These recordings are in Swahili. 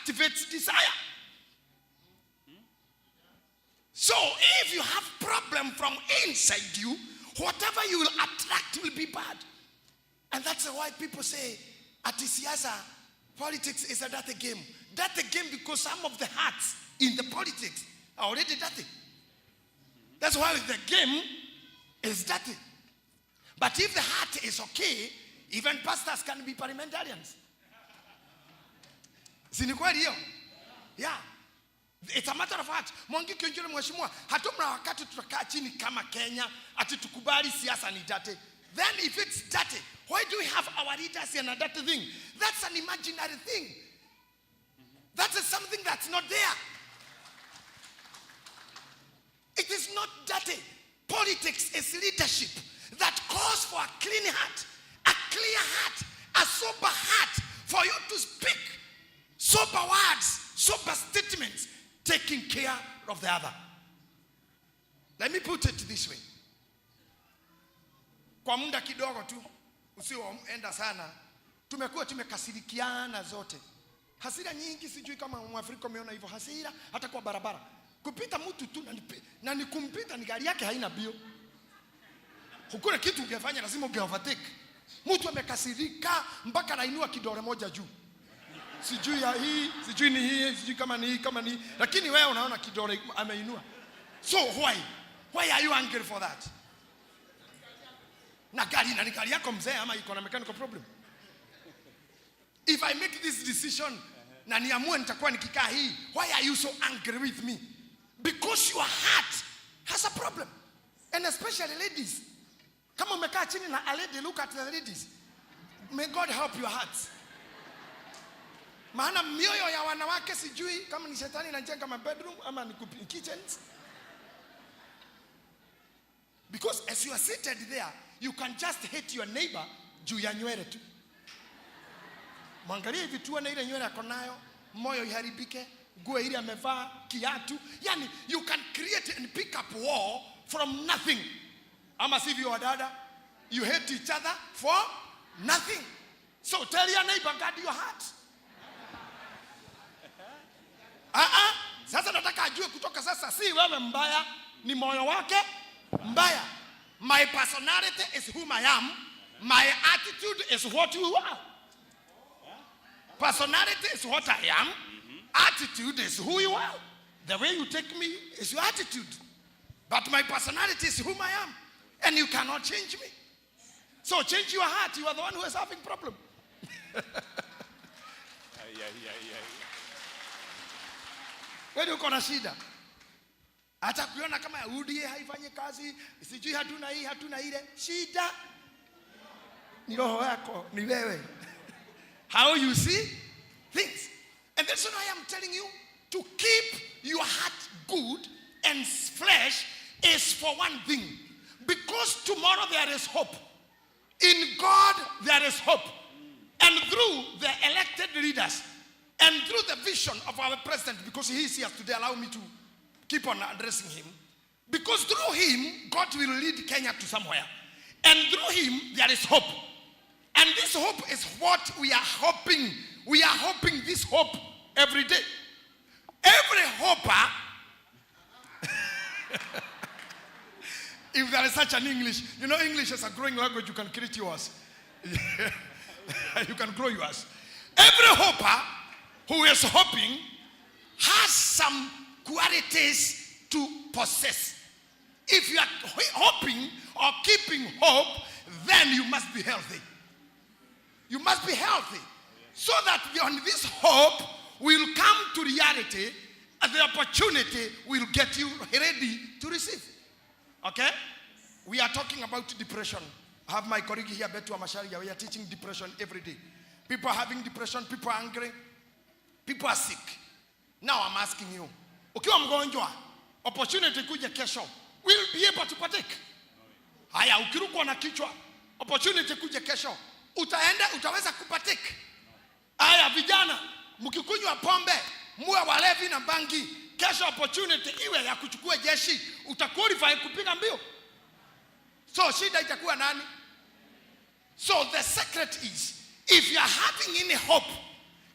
activates desire. So if you have problem from inside you, whatever you will attract will be bad. And that's why people say, ati siasa, politics is a dirty game. Dirty game because some of the hearts in the politics are already dirty. That's why the game is dirty. But if the heart is okay, even pastors can be parliamentarians. Si ni kweli hiyo? Yeah. It's a matter of heart. Mwangi Kiunjuri, mheshimiwa, hatuna wakati tutakaa chini kama Kenya ati tukubali siasa ni dirty. Then if it's dirty, why do we have our leaders in a dirty thing? That's an imaginary thing. That is something that's not there. It is not dirty. Politics is leadership that calls for a clean heart, a clear heart, a sober heart for you to speak sober words, sober statements, taking care of the other. Let me put it this way. Kwa muda kidogo tu usioenda sana, tumekuwa tumekasirikiana zote, hasira nyingi. Sijui kama Mwafrika umeona hivyo, hasira hata kwa barabara, kupita mtu tu na ni kumpita, ni gari yake haina bio, hukuna kitu ungefanya, lazima unge overtake. Mtu amekasirika mpaka anainua kidole moja juu, sijui ya hii, sijui ni hii, sijui kama ni hii, kama ni hii, lakini wewe unaona kidole ameinua. So why? Why are you angry for that? Na gari, na ni gari yako mzee, ama iko na mechanical problem? If I make this decision na niamue nitakuwa nikikaa hii, why are you so angry with me? Because your heart has a problem. And especially ladies. Kama umekaa chini na a lady, look at the ladies. May God help your hearts. Maana mioyo ya wanawake, sijui kama ni shetani inajenga ma bedroom ama ni kitchens. Because as you are seated there, you can just hate your neighbor juu ya nywele tu. Mwangalie hivi tu na ile nywele ako nayo, moyo iharibike, nguo ile amevaa, kiatu. Yani you can create and pick up war from nothing. Ama sivyo wadada? You hate each other for nothing. So tell your neighbor, "Guard your heart." Ah ah, sasa nataka ajue kutoka sasa si wewe mbaya, ni moyo wake mbaya. My personality is whom I am. My attitude is what you are. Personality is what I am. Attitude is who you are. The way you take me is your attitude. But my personality is whom I am. And you cannot change me. So change your heart. You are the one who is having problem. Ai, ai, ai, ai. Wewe uko na shida. Hata kuiona kama UDA haifanyi kazi, sijui hatuna hii, hatuna ile. Shida ni roho yako, ni wewe. How you see things. And that's why I am telling you to keep your heart good and fresh is for one thing. Because tomorrow there is hope. In God there is hope. And through the elected leaders and through the vision of our president, because he is here today, allow me to keep on addressing him. Because through him, God will lead Kenya to somewhere. And through him, there is hope. And this hope is what we are hoping. We are hoping this hope every day. Every hoper, if there is such an English, you know, English is a growing language, you can create yours. You can grow yours. Every hoper who is hoping has some qualities to possess. If you are hoping or keeping hope, then you must be healthy. You must be healthy so that on this hope will come to reality and the opportunity will get you ready to receive. Okay? We are talking about depression. I have my colleague here, Betu Macharia. We are teaching depression every day. People are having depression, people are angry, people are sick. Now I'm asking you, ukiwa mgonjwa, opportunity kuja kesho, will be able to partake? Haya, ukirukwa na kichwa, opportunity kuja kesho, utaenda, utaweza kupartake? Haya, vijana, mkikunywa pombe, muwe walevi na bangi, kesho opportunity iwe ya kuchukua jeshi, utaqualify kupiga mbio? So shida itakuwa nani? So the secret is, if you are having any hope,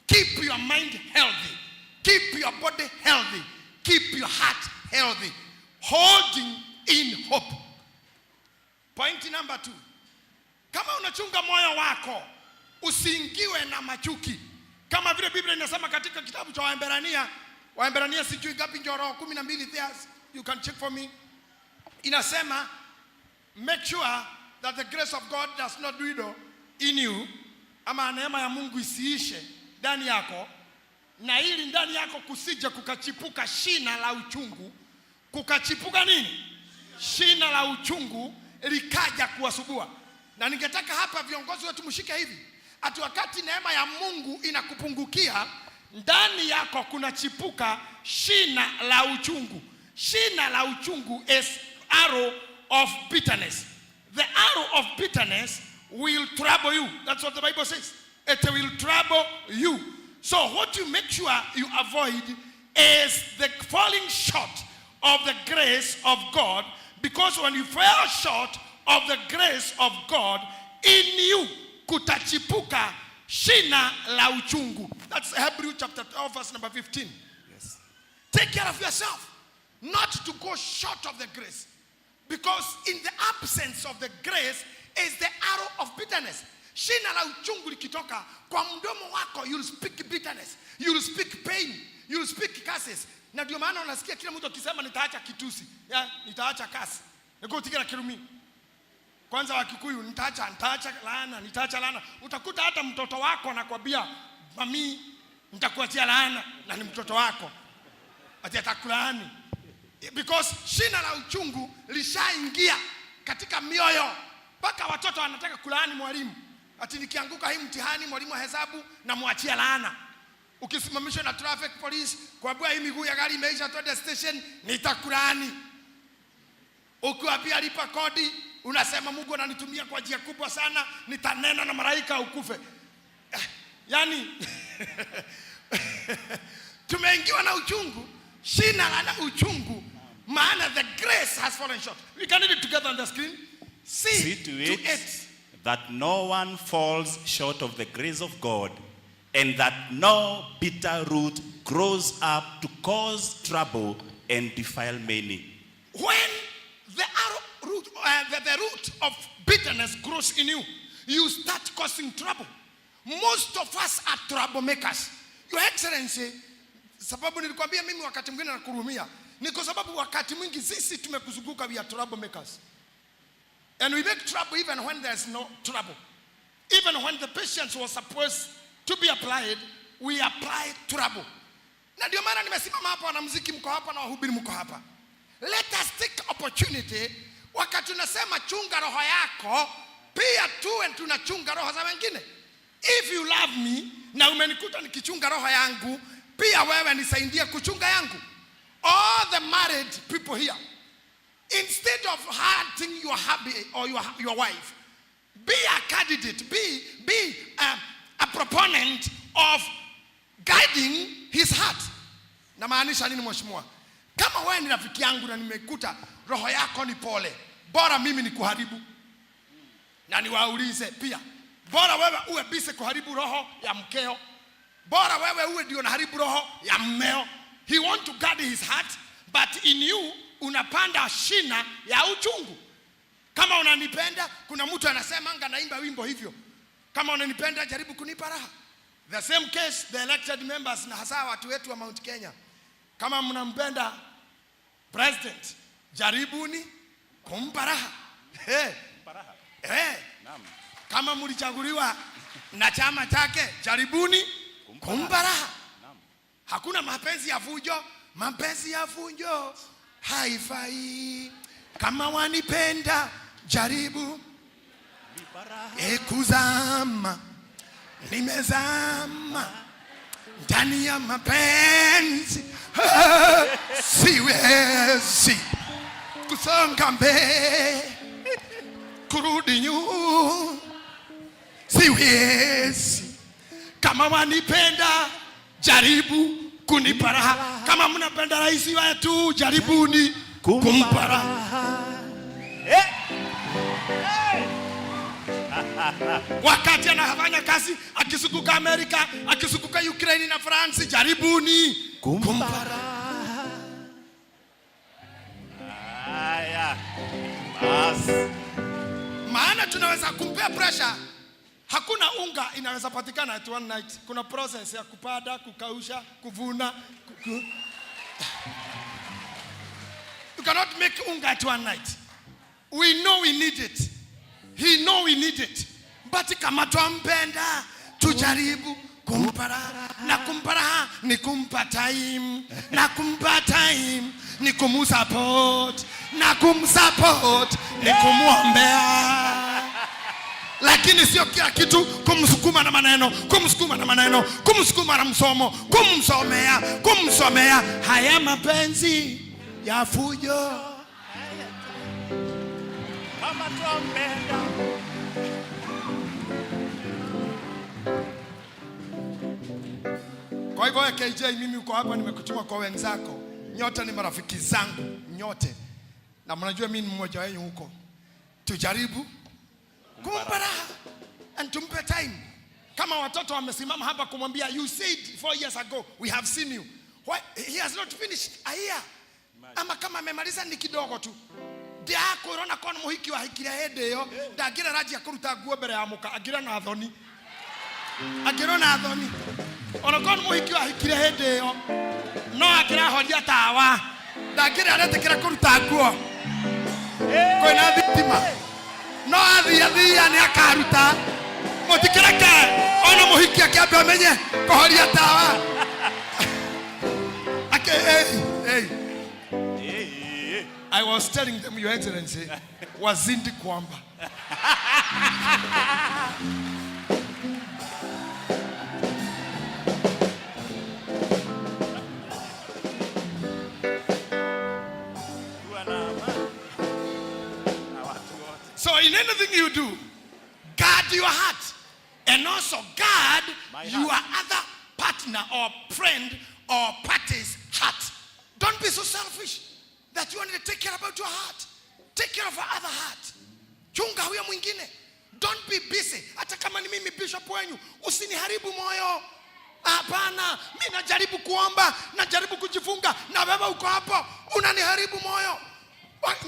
Keep your mind healthy. Keep your body healthy. Keep your heart healthy. Holding in hope. Point number 2. Kama unachunga moyo wako, usiingiwe na machuki. Kama vile Biblia inasema katika kitabu cha Waebrania, Waebrania sijui ngapi, Njoro 12 there, you can check for me. Inasema make sure that the grace of God does not dwindle in you, ama neema ya Mungu isiishe ndani yako, na ili ndani yako kusije kukachipuka shina la uchungu. Kukachipuka nini? Shina la uchungu likaja kuwasubua. Na ningetaka hapa viongozi wetu mshike hivi, ati wakati neema ya Mungu inakupungukia ndani yako kunachipuka shina la uchungu. Shina la uchungu is arrow of bitterness. The arrow of bitterness will trouble you. That's what the Bible says. It will trouble you. So what you make sure you avoid is the falling short of the grace of God, because when you fall short of the grace of God, in you kutachipuka shina la uchungu. That's Hebrew chapter 12 verse number 15. Yes. Take care of yourself, not to go short of the grace. Because in the absence of the grace is the arrow of bitterness. Shina la uchungu likitoka kwa mdomo wako, you'll speak bitterness, you'll speak pain, you'll speak curses. Na ndio maana unasikia kila mtu akisema nitaacha kitusi, ya, nitaacha kasi. Nikutikira kirumi. Kwanza wa Kikuyu, nitaacha laana, nitaacha laana. Utakuta hata mtoto wako anakwambia, mami, nitakuachia laana, na ni mtoto wako. Ati atakulaani. Because shina la uchungu lishaingia katika mioyo. Mpaka watoto wanataka kulaani mwalimu. Ati nikianguka hii mtihani mwalimu wa hesabu namwachia laana. Ukisimamishwa na traffic police, kuambiwa hii miguu ya gari imeisha, twende station, nitakulaani. Ukiwa pia lipa kodi, unasema Mungu ananitumia kwa njia kubwa sana, nitanena na malaika ukufe. Yani tumeingiwa na uchungu, shina la uchungu, maana the grace has fallen short. We can read it together on the screen. See, See to it that no one falls short of the grace of God, and that no bitter root grows up to cause trouble and defile many. When the arrow root, the root of bitterness grows in you, you start causing trouble. Most of us are troublemakers. Your Excellency, sababu nilikwambia mimi wakati mwingine nakuhurumia, ni kwa sababu wakati mwingi sisi tumekuzunguka, we are troublemakers. And we make trouble even when there's no trouble. Even when the patience was supposed to be applied, we apply trouble. Na ndio maana nimesimama hapa, wanamuziki mko hapa na wahubiri mko hapa. Let us take opportunity wakati tunasema chunga roho yako, pia tuwe tunachunga roho za wengine. If you love me na umenikuta nikichunga roho yangu, pia wewe nisaidie kuchunga yangu. All the married people here, instead of hurting your hubby or your wife, be a candidate, be a proponent of guiding his heart. Namaanisha nini mheshimiwa? Kama wewe ni rafiki yangu na nimekuta roho yako ni pole, bora mimi ni kuharibu. Na niwaulize pia, bora wewe uwe busy kuharibu roho ya mkeo, bora wewe uwe ndio unaharibu roho ya mmeo. He want to guard his heart, but in you unapanda shina ya uchungu. Kama unanipenda, kuna mtu anasema anga naimba wimbo hivyo, kama unanipenda jaribu kunipa raha. The same case the elected members na hasa watu wetu wa Mount Kenya, kama mnampenda president, jaribuni kumpa raha. Hey. Hey. Kama mlichaguliwa na chama chake, jaribuni kumpa raha. Hakuna mapenzi ya fujo, mapenzi ya fujo haifai. Kama wanipenda, jaribu kuzama, nimezama ndani ya mapenzi, siwezi kusonga mbele, kurudi nyuma, siwezi. Kama wanipenda, jaribu kunipa raha. Kama mnapenda rais wetu, jaribuni kumpa raha. Hey! Hey! Wakati anafanya kazi akizunguka Amerika, akizunguka Ukraine na France, jaribuni Kumpa raha. Haya. Bas. Maana tunaweza kumpea pressure. Hakuna unga inaweza patikana at one night. Kuna process ya kupanda, kukausha, kuvuna. You cannot make unga at one night. We know we need it. He know we need it. But kama twampenda, tujaribu kumpa raha. Na kumpa raha ni kumpa time. Na kumpa time ni kumusupport. Na kumsupport ni kumuombea. Lakini sio kila kitu kumsukuma na maneno, kumsukuma na maneno, kumsukuma na msomo, kumsomea, kumsomea. Haya mapenzi ya fujo. Kama twampenda. Kwa hivyo wewe KJ, mimi uko hapa nimekutuma kwa wenzako. Nyote ni marafiki zangu, nyote. Na mnajua mimi ni mmoja wenu huko. Tujaribu kumpa raha and tumpe time. Kama watoto wamesimama hapa kumwambia, you said 4 years ago we have seen you. Why he has not finished a year. Ama kama amemaliza ni kidogo tu. Ndiakwĩrwo kono mũhiki wahikire hĩndĩ ĩyo ndangĩra kũruta nguo mbere ya mũka, angĩra na thoni, angĩrwo na thoni. Ona korwo nĩ mũhiki wahikire hĩndĩ ĩyo no akĩrahoria tawa, ndangĩra aretĩkĩra kũruta nguo kwĩna thitima, no athia thia nĩ akaruta. Mũtikĩreke ona mũhiki akĩambe amenye kũhoria tawa. Ake, hey, hey. I was telling them, Your Excellency, wazidi kwamba. Kuwa na amani na watu wote. So in anything you do, guard your heart. And also guard My your heart. Other partner or friend or party's heart. Don't be so selfish that you only take care about your heart. Take care of other heart. Chunga huyo mwingine. Don't be busy. Hata kama ni mimi bishop wenyu, usiniharibu moyo. Hapana, mi najaribu kuomba, najaribu kujifunga, na wewe uko hapo unaniharibu moyo.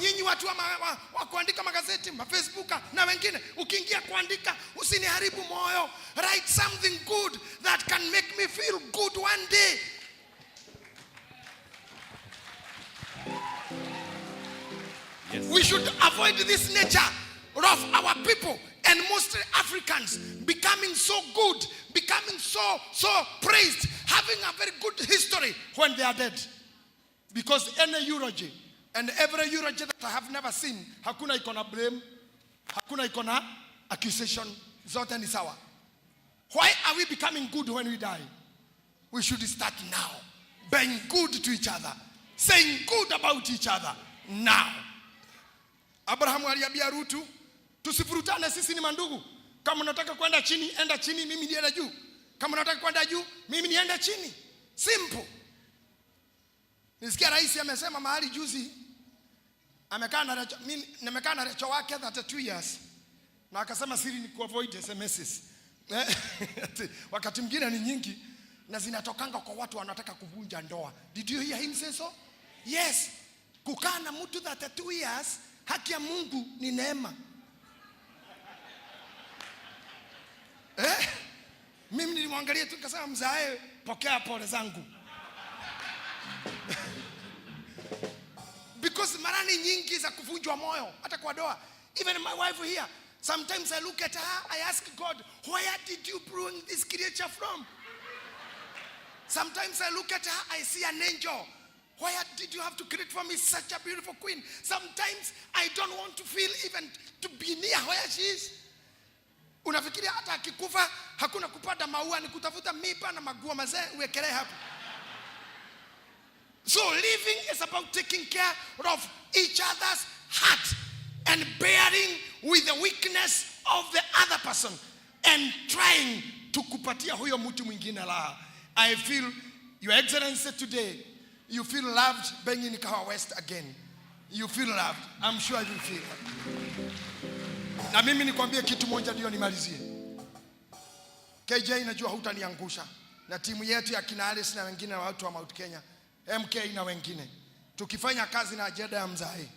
Nyinyi watu wa kuandika magazeti, ma Facebook na wengine, ukiingia kuandika usiniharibu moyo. Write something good that can make me feel good one day. Yes. We should avoid this nature of our people and mostly Africans becoming so good, becoming so praised, having a very good history when they are dead. Because any eulogy and every eulogy that I have never seen, hakuna iko na blame, hakuna iko na accusation, zote ni sawa. Why are we becoming good when we die? We should start now, being good to each other, saying good about each other now. Abrahamu aliambia Rutu, tusivurutane, sisi ni mandugu. Kama unataka kwenda chini, enda chini, mimi niende juu. Kama unataka kwenda juu, mimi niende chini. Simple. Nisikia rais amesema mahali juzi, amekaa na Recho, mimi nimekaa na Recho wake 32 years. Na akasema siri ni kuavoid SMSs. Wakati mwingine ni nyingi na zinatokanga kwa watu wanataka kuvunja ndoa. Did you hear him say so? Yes. Kukaa na mtu 32 years, haki ya Mungu ni neema. Mimi nilimwangalia tu nikasema, mzae, pokea pole zangu. Because mara ni nyingi za kuvunjwa moyo hata kwa doa. Even my wife here, sometimes I look at her, I ask God, where did you bring this creature from? Sometimes I look at her, I see an angel. Why did you have to create for me such a beautiful queen? Sometimes I don't want to feel even to be near where she is. Unafikiria hata akikufa hakuna kupanda maua, ni kutafuta miba na magua mazee uwekelee hapo. So living is about taking care of each other's heart and bearing with the weakness of the other person and trying to kupatia huyo mtu mwingine raha. I feel, Your Excellency, today, you feel loved being in Kahawa West again. You feel loved. I'm sure you feel loved. Na mimi nikwambie kitu moja ndio nimalizie. KJ, najua hutaniangusha, na timu yetu ya kina Alice na wengine na watu wa Mount Kenya, MK na wengine, tukifanya kazi na ajenda ya mzae,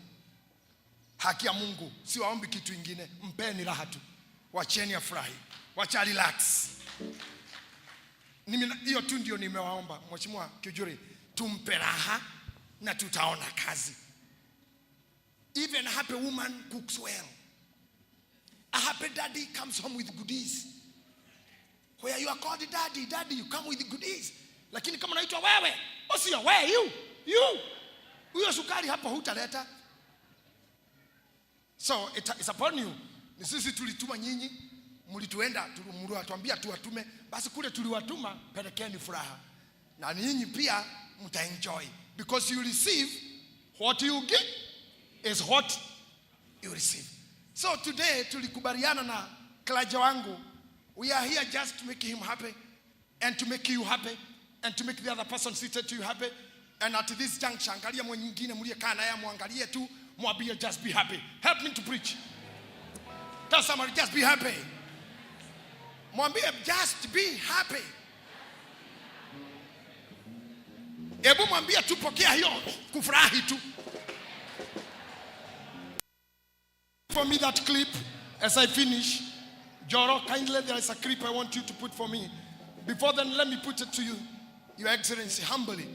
haki ya Mungu, siwaombi kitu ingine, mpeni raha tu, wacheni afurahi, wacha relax. Hiyo tu ndio nimewaomba Mheshimiwa Kijuri, tumpe raha na tutaona kazi. Even a happy woman cooks well. A happy daddy comes home with goodies. Where you are called daddy, daddy, you come with goodies. Lakini kama unaitwa wewe, usio wewe, you, you. Huyo sukari hapo hutaleta. So it's upon you. Ni sisi tulituma nyinyi, mlituenda, mliwatuambia tuwatume, basi kule tuliwatuma, pelekeni furaha. Na nyinyi pia mtaenjoy because you receive what you give is what you receive. So today tulikubaliana na klaja wangu, we are here just to make him happy and to make you happy and to make the other person seated to you happy. And at this juncture, angalia mwingine mliyekaa naye, muangalie tu, mwambie just be happy. Help me to preach. Tell somebody just be happy. Mwambie just be happy. Hebu mwambie tu pokea hiyo kufurahi tu. For me that clip as I finish. Joro, kindly there is a clip I want you to put for me. Before then, let me put it to you, Your Excellency, humbly.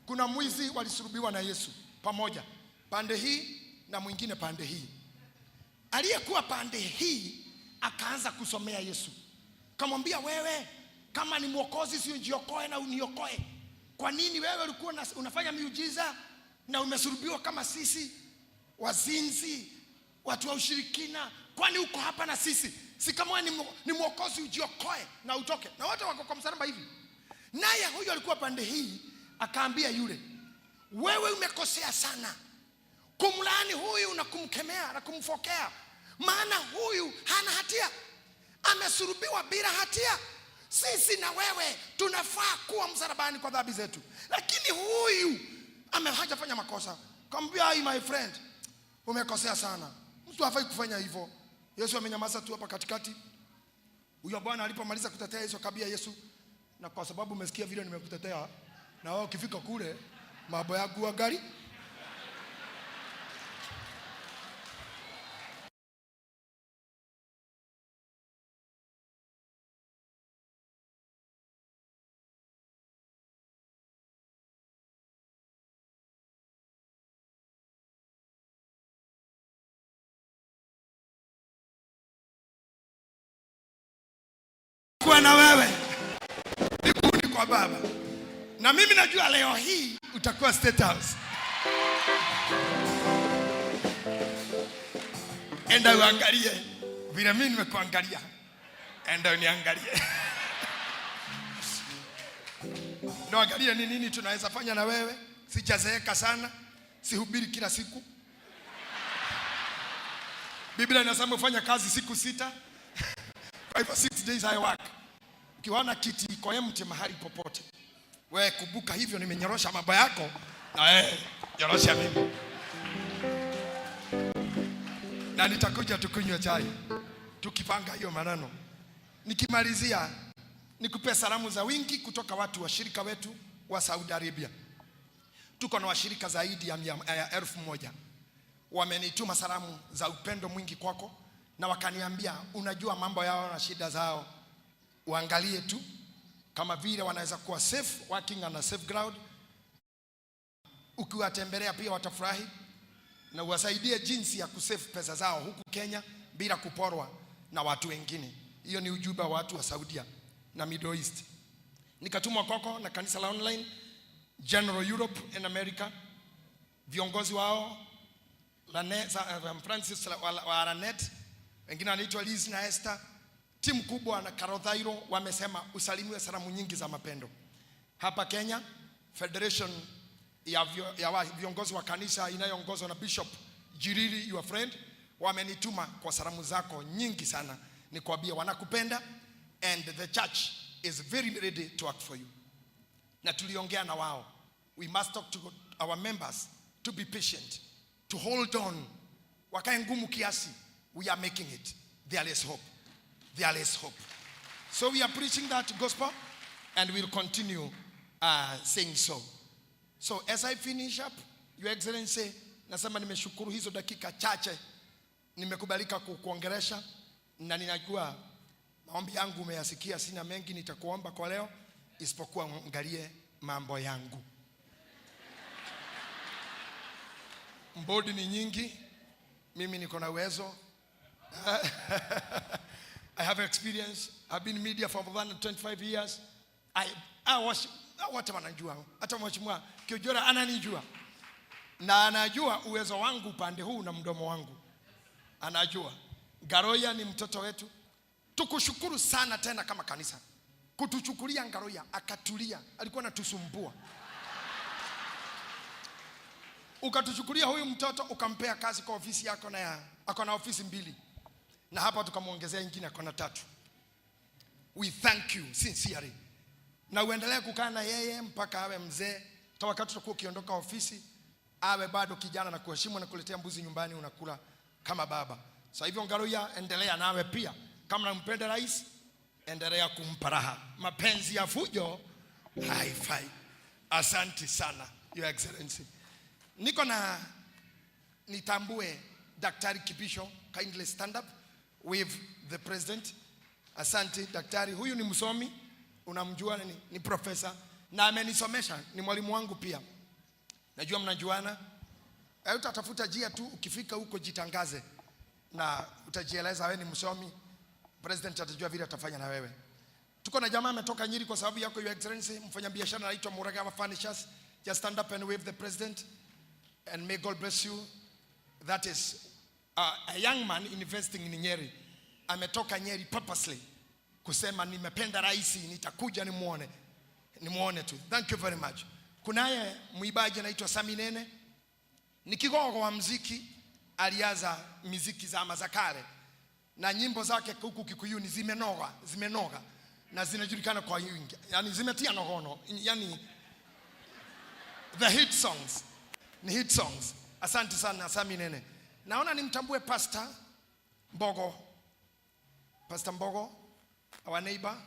Kuna mwizi walisulubiwa na Yesu pamoja, pande hii na mwingine pande hii. Aliyekuwa pande hii akaanza kusomea Yesu, kamwambia, wewe kama ni mwokozi, si ujiokoe na uniokoe. Kwa nini wewe ulikuwa unafanya miujiza na umesulubiwa kama sisi wazinzi, watu wa ushirikina? Kwani uko hapa na sisi? Si kama wewe ni mwokozi ujiokoe na utoke. Na wote wako kwa msalaba hivi. Naye huyo alikuwa pande hii akaambia yule, wewe umekosea sana kumlaani huyu na kumkemea na kumfokea, maana huyu hana hatia, amesulubiwa bila hatia. Sisi na wewe tunafaa kuwa msalabani kwa dhambi zetu, lakini huyu hajafanya makosa. Kamwambia, ai my friend, umekosea sana, mtu hafai kufanya hivyo. Yesu amenyamaza tu hapa katikati. Huyo bwana alipomaliza kutetea Yesu akambia Yesu, na kwa sababu umesikia vile nimekutetea, na wewe ukifika kule mambo yangu gari. Kuwa na wewe mbinguni kwa Baba. Na mimi najua leo hii utakuwa State House. Enda uangalie vile mimi nimekuangalia. Enda uniangalie. Ndio angalia ni nini tunaweza fanya na wewe. Sijazeeka sana, sihubiri kila siku. Biblia inasema ufanya kazi siku 6. Kwa hivyo 6 days I work. Ukiona kiti iko empty mahali popote, wewe kumbuka hivyo nimenyorosha mambo yako, na wewe nyorosha mimi. Na nitakuja tukunywe chai tukipanga hiyo maneno. Nikimalizia nikupe salamu za wingi kutoka watu washirika wetu wa Saudi Arabia. Tuko na washirika zaidi ya 1,000. Wamenituma salamu za upendo mwingi kwako, na wakaniambia unajua mambo yao na shida zao, uangalie tu kama vile wanaweza kuwa safe, working on a safe ground. Ukiwatembelea pia watafurahi, na uwasaidie jinsi ya kusave pesa zao huku Kenya bila kuporwa na watu wengine. Hiyo ni ujumbe wa watu wa Saudia na Middle East. Nikatumwa kwako na kanisa la online General Europe and America, viongozi wao Francis wa Lanet, wengine wanaitwa Liz na Esther, timu kubwa na Karothairo, wamesema usalimiwe salamu nyingi za mapendo. Hapa Kenya, Federation ya viongozi wa kanisa inayoongozwa na Bishop Jiriri, your friend, wamenituma kwa salamu zako nyingi sana. Nikwambie wanakupenda and the church is very ready to work for you. Na tuliongea na wao. We must talk to our members to be patient, to hold on. Wakae ngumu kiasi. We are making it. There is hope. There is hope. So we are preaching that gospel and we'll continue saying so. So as I finish up, Your Excellency, nasema nimeshukuru hizo dakika chache nimekubalika kukuongelesha na ninajua maombi yangu umeyasikia. Sina mengi nitakuomba kwa leo, isipokuwa angalie mambo yangu. Mbodi ni nyingi, mimi niko na uwezo. I have experience. I've been in media for more than 25 years. I was, wote wanajua, hata Mheshimiwa Kiojora ananijua na anajua uwezo wangu upande huu na mdomo wangu anajua. Ngaruiya ni mtoto wetu. Tukushukuru sana tena kama kanisa kutuchukulia Ngaruiya, akatulia, alikuwa anatusumbua. Ukatuchukulia huyu mtoto ukampea kazi kwa ofisi yako, na ya ako na ofisi mbili, na hapa tukamwongezea ingine, ako na tatu. We thank you sincerely, na uendelee kukaa na yeye mpaka awe mzee. Hata wakati utakuwa ukiondoka ofisi, awe bado kijana na kuheshimu na kuletea mbuzi nyumbani, unakula kama baba. Sasa hivyo Ngaruiya, endelea nawe pia, kama nampenda rais, endelea kumpa raha. Mapenzi ya fujo haifai. Asante sana, Your Excellency. Niko na nitambue Daktari Kibicho, kindly stand up with the president. Asante daktari, huyu ni msomi, unamjua ni profesa na amenisomesha, ni mwalimu wangu pia. Najua mnajuana. Utatafuta njia tu, ukifika huko jitangaze na utajieleza wewe ni msomi. President atajua vile atafanya na wewe. Tuko na jamaa ametoka Nyeri kwa sababu yako, Your Excellency, mfanyabiashara anaitwa Muragawa Furnitures. Just stand up and wave the president and may God bless you. That is a young man investing in Nyeri. Ametoka Nyeri purposely kusema nimependa rais, nitakuja nimuone. Nimuone tu. Thank you very much. Kunaye mwimbaji anaitwa Sami Nene. Ni kigogo wa mziki, alianza miziki zama za kale na nyimbo zake huku Kikuyuni zimenoga, zimenoga na zinajulikana kwa wingi, yani zimetia nogono, yani the hit songs ni hit songs. Asante sana Sami Nene. Naona nimtambue Pastor Mbogo, Pastor Mbogo, our neighbor.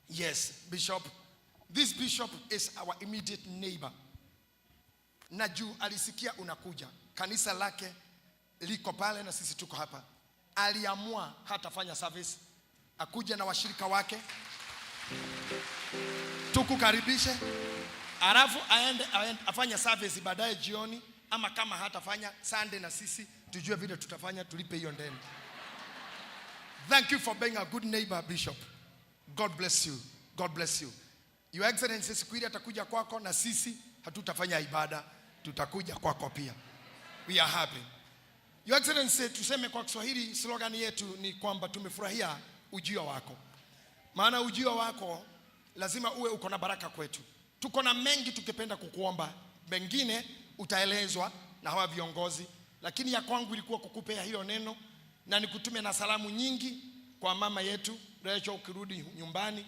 Yes, Bishop. This bishop is our immediate neighbor. Na juu alisikia unakuja, kanisa lake liko pale na sisi tuko hapa. Aliamua hatafanya service, akuja na washirika wake tukukaribishe, alafu aende afanye service baadaye jioni, ama kama hatafanya Sunday na sisi tujue vile tutafanya, tulipe hiyo ndeni. Thank you for being a good neighbor, Bishop. God bless you. God bless you. Your Excellency, siku ile atakuja kwako na sisi hatutafanya ibada, tutakuja kwako pia. We are happy. Your Excellency, tuseme kwa Kiswahili slogan yetu ni kwamba tumefurahia ujio wako. Maana ujio wako lazima uwe uko na baraka kwetu. Tuko na mengi tukipenda kukuomba, mengine utaelezwa na hawa viongozi, lakini ya kwangu ilikuwa kukupea hilo neno na nikutume na salamu nyingi kwa mama yetu Rachel, ukirudi nyumbani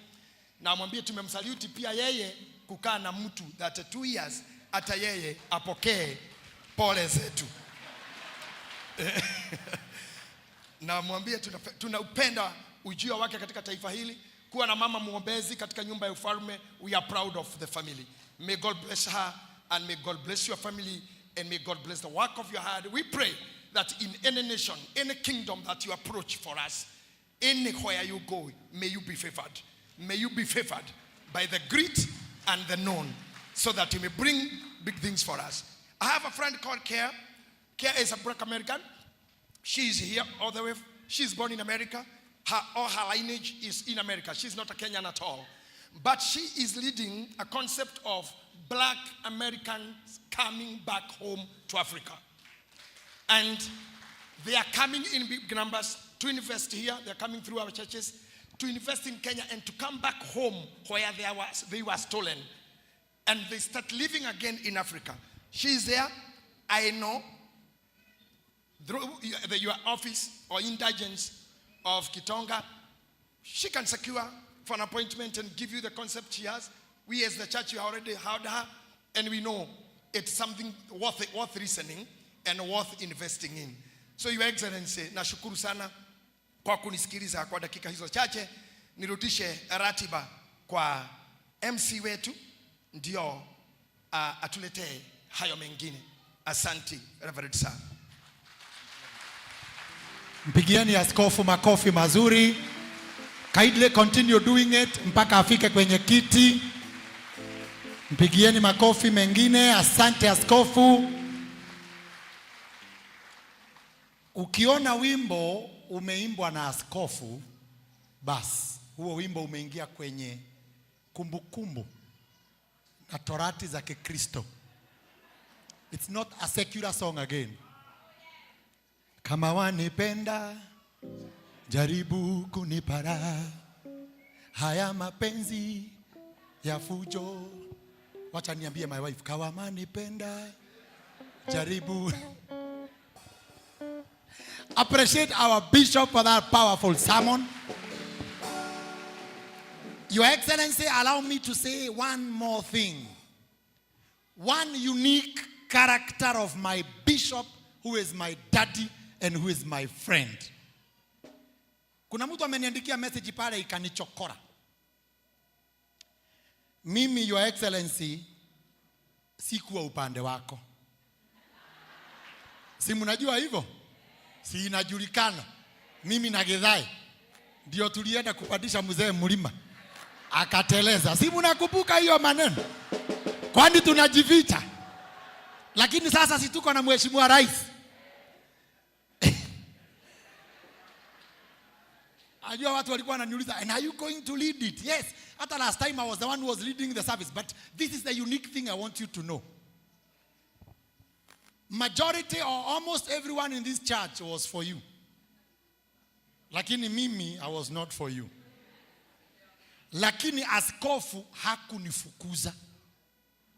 na mwambie tumemsaluti pia yeye kukaa na mtu 32 years, hata yeye apokee pole zetu na mwambie tunaupenda ujio wake katika taifa hili, kuwa na mama mwombezi katika nyumba ya ufalme. We are proud of the family. May God bless her and may God bless your family and may God bless the work of your hand. We pray that in any nation, any kingdom that you approach for us, anywhere you go, may you be favored. May you be favored by the great and the known, so that you may bring big things for us. I have a friend called Care. Care is a black American. She is here all the way. She's born in America. All her lineage is in America. She's not a Kenyan at all. But she is leading a concept of black Americans coming back home to Africa. And they are coming in big numbers to invest here. They are coming through our churches to invest in Kenya and to come back home where they were stolen. And they start living again in Africa. She is there. I know through your office or indigence of Kitonga, she can secure for an appointment and give you the concept she has. We as the church, you already heard her, and we know it's something worth listening and worth investing in. So Your Excellency, nashukuru sana kwa kunisikiliza kwa dakika hizo chache. Nirudishe ratiba kwa MC wetu ndio atuletee hayo mengine. Asante, Reverend Sir. Mpigieni askofu makofi mazuri. Kindly continue doing it mpaka afike kwenye kiti. Mpigieni makofi mengine. Asante, askofu. Ukiona wimbo umeimbwa na askofu, basi huo wimbo umeingia kwenye kumbukumbu na torati za Kikristo. It's not a secular song again. Kama wanipenda, jaribu kunipara, haya mapenzi ya fujo. Wacha niambie my wife, kama wanipenda, jaribu. Appreciate our bishop for that powerful sermon. Your Excellency, allow me to say one more thing. One unique character of my bishop, who is my daddy and who is my friend. Kuna mtu ameniandikia message pale ikanichokora. Mimi, Your Excellency, sikuwa upande wako. Si mnajua hivyo? Si inajulikana. Mimi na Githai ndio tulienda kupandisha mzee mlima akateleza. Si mnakumbuka hiyo maneno? Kwani tunajificha? Lakini sasa si tuko na mheshimiwa rais. Ajua watu walikuwa wananiuliza, "And are you going to lead it?" Yes. Hata last time I was the one who was leading the service, but this is the unique thing I want you to know. Majority or almost everyone in this church was for you. Lakini mimi, I was not for you. Lakini askofu hakunifukuza.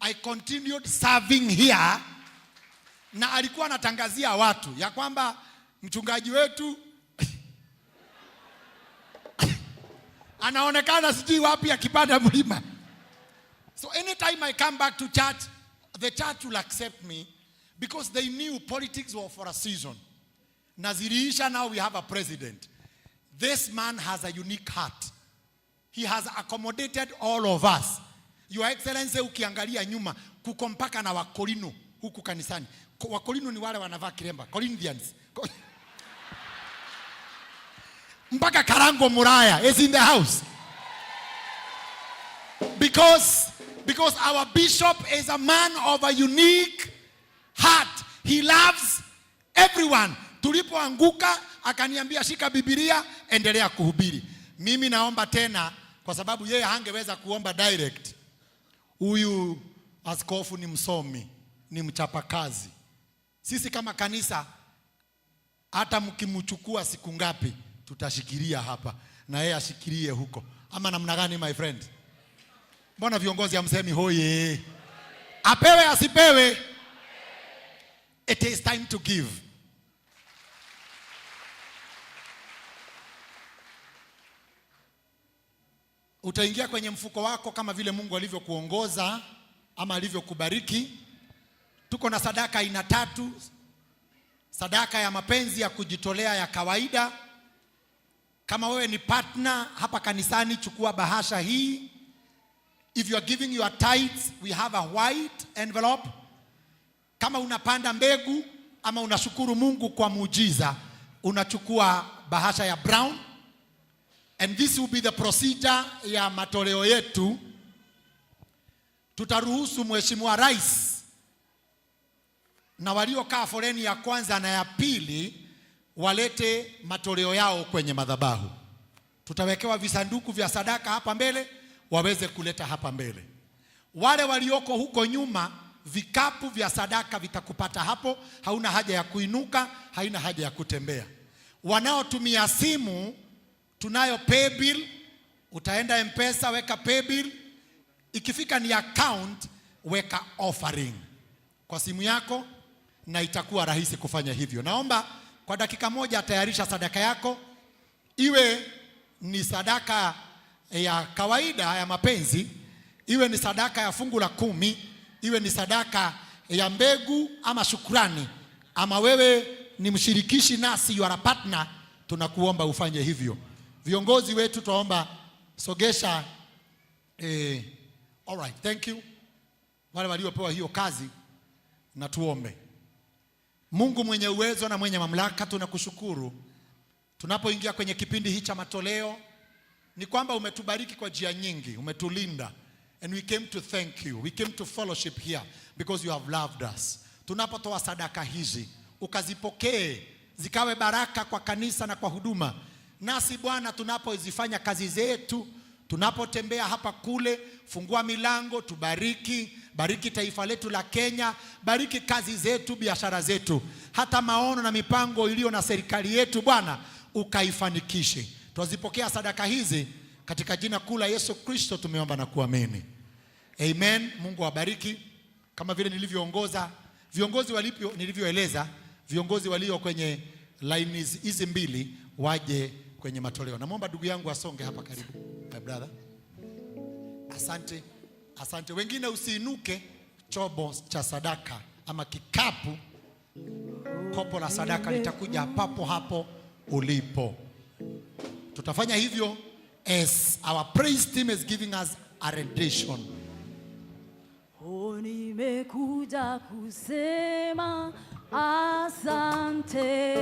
I continued serving here, na alikuwa anatangazia watu ya kwamba mchungaji wetu anaonekana sijui wapi akipanda mlima. So anytime I come back to church, the church will accept me because they knew politics were for a season. Na ziliisha, now we have a president. This man has a unique heart. He has accommodated all of us. Your Excellency, ukiangalia nyuma, kuko mpaka na Wakorino huku kanisani. Wakorino ni wale wanavaa kilemba, Corinthians. Mpaka Karango Muraya is in the house. Because our bishop is a man of a unique heart. He loves everyone. Tulipoanguka akaniambia, "Shika Biblia, endelea kuhubiri." Mimi naomba tena kwa sababu yeye hangeweza kuomba direct. Huyu askofu ni msomi, ni mchapakazi. Sisi kama kanisa, hata mkimchukua siku ngapi, tutashikilia hapa na yeye ashikilie huko. Ama namna gani, my friend? Mbona viongozi hamsemi hoye? Apewe asipewe? It is time to give. Utaingia kwenye mfuko wako kama vile Mungu alivyokuongoza ama alivyokubariki. Tuko na sadaka aina tatu. Sadaka ya mapenzi ya kujitolea ya kawaida. Kama wewe ni partner hapa kanisani, chukua bahasha hii. If you are giving your tithes, we have a white envelope. Kama unapanda mbegu ama unashukuru Mungu kwa muujiza, unachukua bahasha ya brown. And this will be the procedure ya matoleo yetu. Tutaruhusu Mheshimiwa Rais na waliokaa foleni ya kwanza na ya pili walete matoleo yao kwenye madhabahu. Tutawekewa visanduku vya sadaka hapa mbele, waweze kuleta hapa mbele. Wale walioko huko nyuma, vikapu vya sadaka vitakupata hapo. Hauna haja ya kuinuka, haina haja ya kutembea. Wanaotumia simu, tunayo paybill. Utaenda M-Pesa, weka paybill. Ikifika ni account, weka offering kwa simu yako, na itakuwa rahisi kufanya hivyo. Naomba kwa dakika moja tayarisha sadaka yako, iwe ni sadaka ya kawaida ya mapenzi, iwe ni sadaka ya fungu la 10, iwe ni sadaka ya mbegu ama shukrani, ama wewe ni ni mshirikishi nasi, you are a partner, tunakuomba ufanye hivyo. Viongozi wetu twaomba sogesha. All right, thank you. Wale waliopewa hiyo kazi, na tuombe. Mungu mwenye uwezo na mwenye mamlaka, tunakushukuru tunapoingia kwenye kipindi hiki cha matoleo, ni kwamba umetubariki kwa njia nyingi, umetulinda, and we came to thank you. We came to fellowship here because you have loved us. Tunapotoa sadaka hizi, ukazipokee zikawe baraka kwa kanisa na kwa huduma. Nasi Bwana, tunapozifanya kazi zetu, tunapotembea hapa kule, fungua milango, tubariki, bariki taifa letu la Kenya, bariki kazi zetu, biashara zetu, hata maono na mipango iliyo na serikali yetu Bwana, ukaifanikishe. Twazipokea sadaka hizi katika jina kuu la Yesu Kristo tumeomba na kuamini. Amen. Mungu awabariki. Kama vile nilivyoongoza viongozi walivyo, nilivyoeleza viongozi walio kwenye laini hizi mbili waje kwenye matoleo. Namwomba ndugu yangu asonge hapa karibu, my brother. Asante, asante. Wengine usiinuke, chombo cha sadaka ama kikapu, kopo la sadaka litakuja papo hapo ulipo. Tutafanya hivyo as our praise team is giving us a rendition. Oh, nimekuja kusema asante.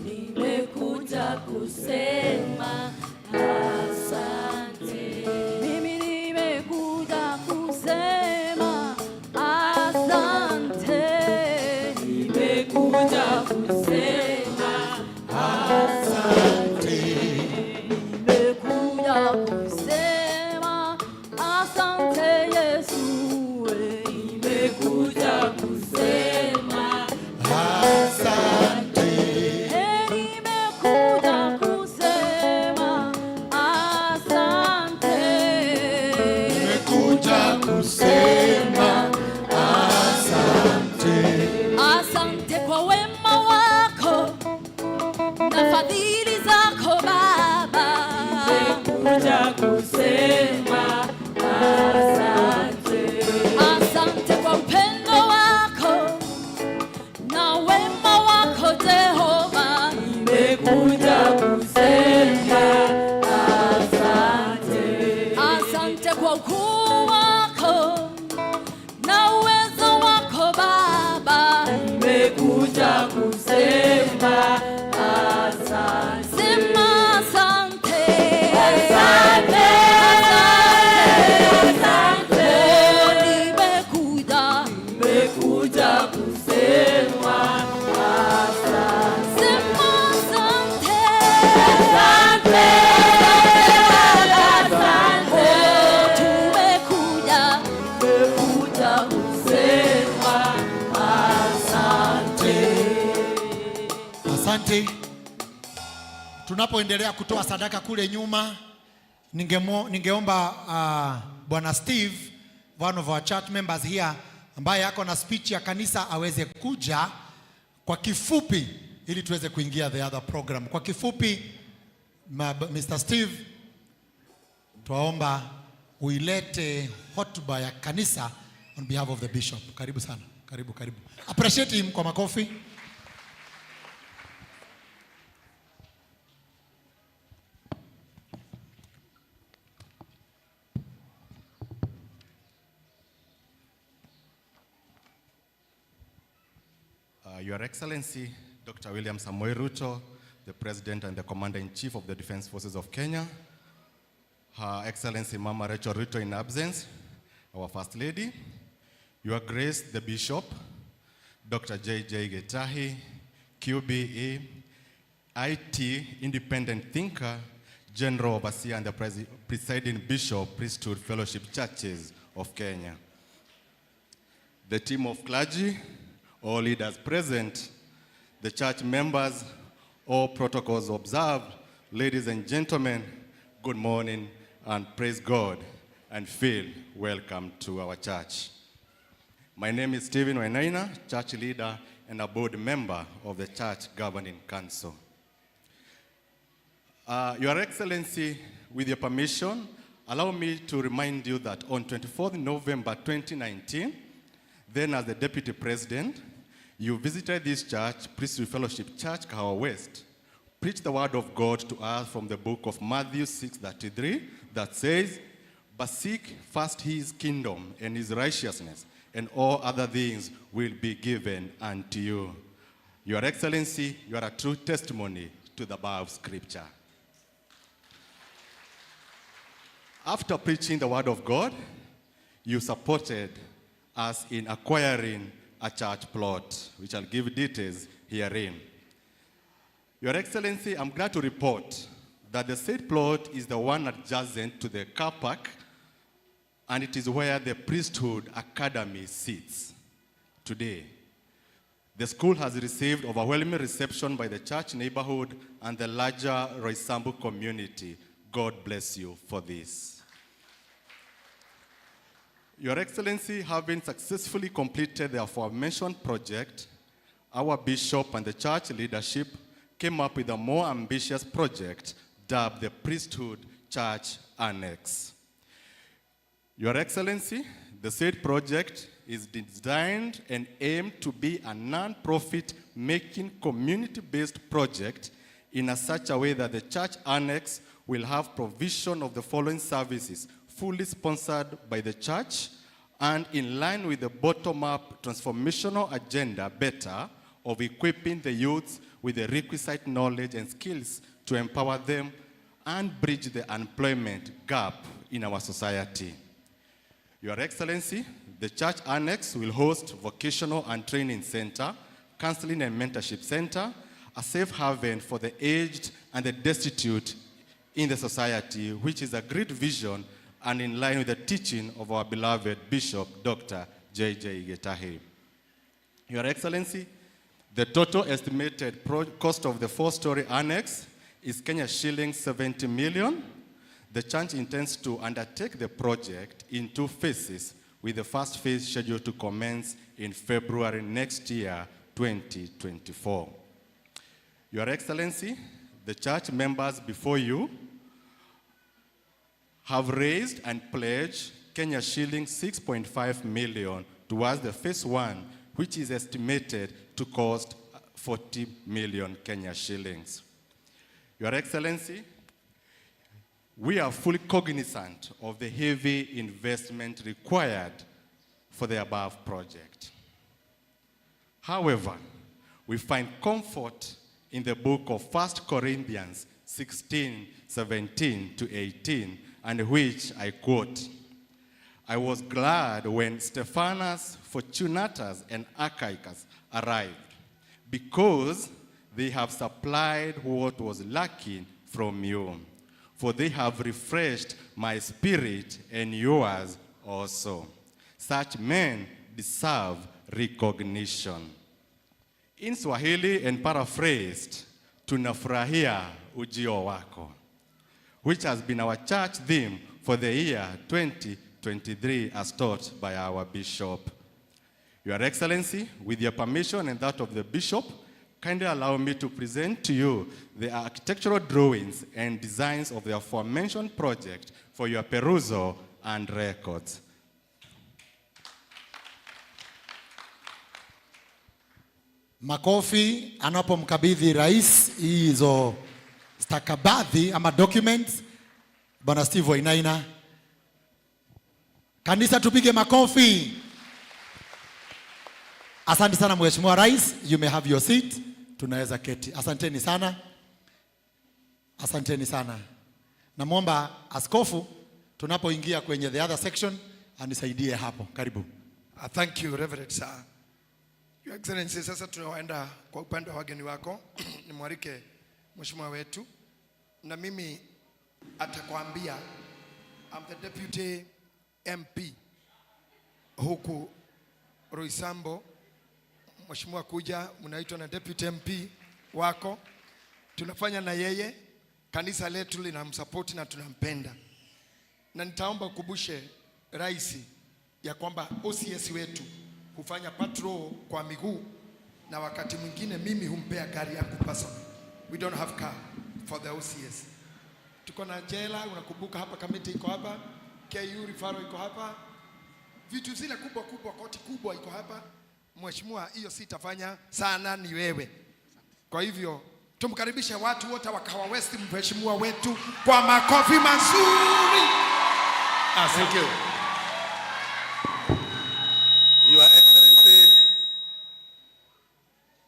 Nimekuja kusema asante. Mimi nimekuja kusema asante. Nimekuja kusema asante. Nimekuja kusema asante Yesu. Nimekuja kusema Asante. Nimekuja kusema asante. Nimekuja kusema asante. Asante kwa wema wako na fadhili zako Baba. Nimekuja kusema asante. Asante kwa upendo wako na wema wako Jehova. Nimekuja kusema asante. Asante kwa ukuu wako na uwezo wako Baba. Nimekuja kusema asante. Sema asante. Asante. Asante. Oh, nimekuja. Nimekuja kusema asante. Sema asante. Asante. Asante. Oh, tumekuja. Tumekuja kusema asante. Asante. Tunapoendelea kutoa sadaka kule nyuma, ningeomba Bwana Steve, one of our church members here, ambaye ako na speech ya kanisa aweze kuja kwa kifupi ili tuweze kuingia the other program. Kwa kifupi, Mr. Steve, twaomba uilete hotuba ya kanisa on behalf of the bishop. Karibu sana. Karibu, karibu. Appreciate him kwa makofi. Your Excellency, Dr. William Samoei Ruto, the President and the Commander-in-Chief of the Defense Forces of Kenya, Her Excellency Mama Rachel Ruto in absence, our First Lady, Your Grace, the Bishop, Dr. J.J. Gitahi, QBE, IT Independent Thinker, General Overseer and the Presiding Bishop, Priesthood Fellowship Churches of Kenya. The team of clergy, all leaders present, the church members, all protocols observed, ladies and gentlemen, good morning and praise God and feel welcome to our church. My name is Stephen Wainaina, church leader and a board member of the Church Governing Council. Your Excellency, with your permission, allow me to remind you that on 24th November 2019, then as the Deputy President, you visited this church, Priesthood Fellowship Church, Kahawa West, preached the word of God to us from the book of Matthew 6:33 that says, "But seek first his kingdom and his righteousness, and all other things will be given unto you." Your Excellency, you are a true testimony to the above scripture. After preaching the word of God, you supported us in acquiring a church plot, which I'll give details herein. Your Excellency, I'm glad to report that the said plot is the one adjacent to the car park, and it is where the Priesthood Academy sits today. The school has received overwhelming reception by the church neighborhood and the larger Roysambu community. God bless you for this. Your Excellency, having successfully completed the aforementioned project, our bishop and the church leadership came up with a more ambitious project dubbed the Priesthood Church Annex. Your Excellency, the said project is designed and aimed to be a non-profit making community-based project in a such a way that the church annex will have provision of the following services fully sponsored by the church and in line with the bottom-up transformational agenda better of equipping the youths with the requisite knowledge and skills to empower them and bridge the unemployment gap in our society. Your Excellency, the church annex will host vocational and training center, counseling and mentorship center, a safe haven for the aged and the destitute in the society, which is a great vision and in line with the teaching of our beloved Bishop, Dr. J.J. Gitahi. Your Excellency, the total estimated cost of the four-story annex is Kenya shillings 70 million. The church intends to undertake the project in two phases, with the first phase scheduled to commence in February next year, 2024. Your Excellency, the church members before you have raised and pledged Kenya shillings 6.5 million towards the phase one, which is estimated to cost 40 million Kenya shillings. Your Excellency, we are fully cognizant of the heavy investment required for the above project. However, we find comfort in the book of 1 Corinthians 16:17 to 18, and which I quote, "I was glad when Stephanas, Fortunatus, and Achaicus arrived, because they have supplied what was lacking from you. For they have refreshed my spirit and yours also. Such men deserve recognition." In Swahili and paraphrased, tunafurahia ujio wako, which has been our church theme for the year 2023 as taught by our bishop. Your Excellency, with your permission and that of the bishop, kindly allow me to present to you the architectural drawings and designs of the aforementioned project for your perusal and records. Makofi anapomkabidhi rais hizo stakabadhi ama documents, Bwana Steve Wainaina. Kanisa tupige makofi. Asante sana Mheshimiwa Rais, you may have your seat. Tunaweza keti. Asanteni sana. Asanteni sana. Namwomba askofu tunapoingia kwenye the other section anisaidie hapo. Karibu. Thank you, Reverend Sir. Your Excellency, sasa tunaenda kwa upande wa wageni wako. Nimwalike mheshimiwa wetu na mimi atakwambia I'm the deputy MP huku Roysambu. Mheshimiwa kuja, mnaitwa na deputy MP wako, tunafanya na yeye, kanisa letu linamsupport na tunampenda, na nitaomba ukumbushe rais ya kwamba OCS wetu hufanya patrol kwa miguu na wakati mwingine mimi humpea gari yangu personal. We don't have car for the OCS. Tuko na jela, unakumbuka hapa Kamiti iko hapa, KU referral iko hapa, vitu zile kubwa kubwa, koti kubwa iko hapa. Mheshimiwa, hiyo sitafanya sana, ni wewe. Kwa hivyo tumkaribishe watu wote wa Kahawa West, mheshimiwa wetu kwa makofi mazuri. Thank you. Your Excellency,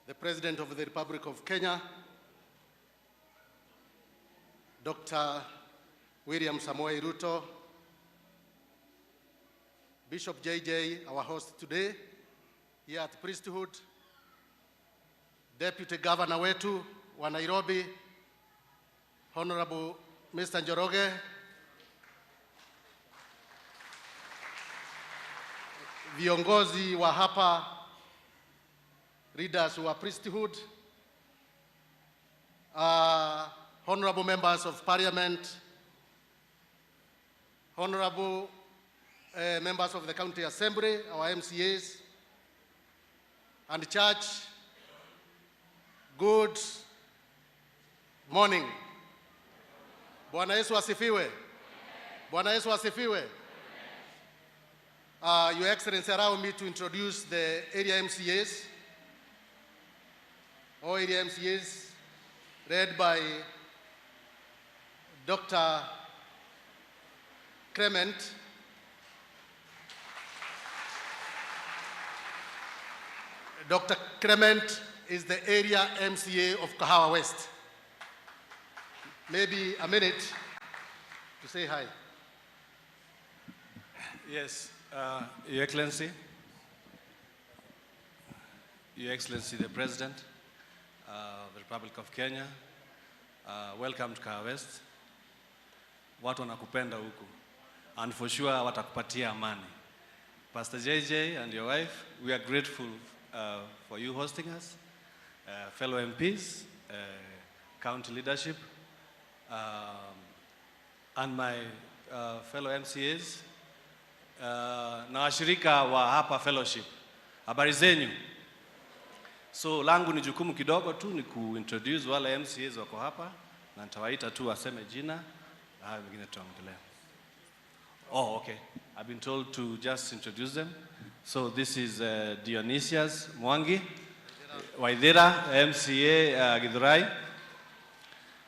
the President of the Republic of Kenya, Dr. William Samoei Ruto, Bishop JJ, our host today here at Priesthood, Deputy Governor wetu wa Nairobi, Honorable Mr. Njoroge, viongozi wa hapa, leaders wa priesthood, honorable members of parliament, honorable members of the county assembly, our MCAs, and church, good morning. Bwana Yesu asifiwe. Bwana Yesu asifiwe. Your Excellency, allow me to introduce the area MCAs. All area MCAs led by Dr. Clement. Dr. Clement is the area MCA of Kahawa West. Maybe a minute to say hi. Yes, Your Excellency the President of the Republic of Kenya, welcome to Kahawa West. Watu wanakupenda huku and for sure watakupatia amani. Pastor JJ and your wife, we are grateful for you hosting us, fellow MPs, county leadership, and my fellow MCAs, na washirika wa hapa fellowship. Habari zenyu? So langu ni jukumu kidogo tu ni kuintroduce wale MCAs wako hapa na nitawaita tu waseme jina na hayo mengine tutaongelea. Oh, okay. I've been told to just introduce them. So this is Dionysius Mwangi Waithira, MCA Githurai.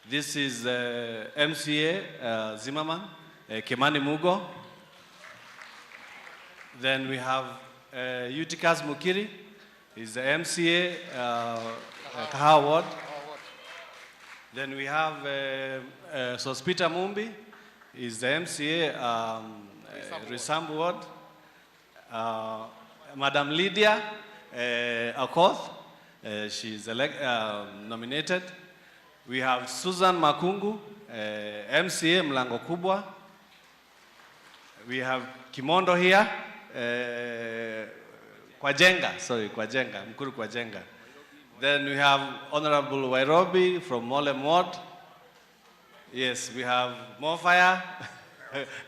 This is MCA Zimmerman, Kimani Mugo. Then we have Eutychus Mukiri, he's the MCA Kahawa Ward. Then we have Sospita Mumbi, he's the MCA Roysambu Ward. Madam Lydia Akoth, she's nominated. We have Susan Makungu, MCA Mlango Kubwa. We have Kimondo here, Kwa Njenga, sorry, Kwa Njenga, Mukuru Kwa Njenga. Then we have Honorable Wairobi from Mowlem Ward. Yes, we have Mofire,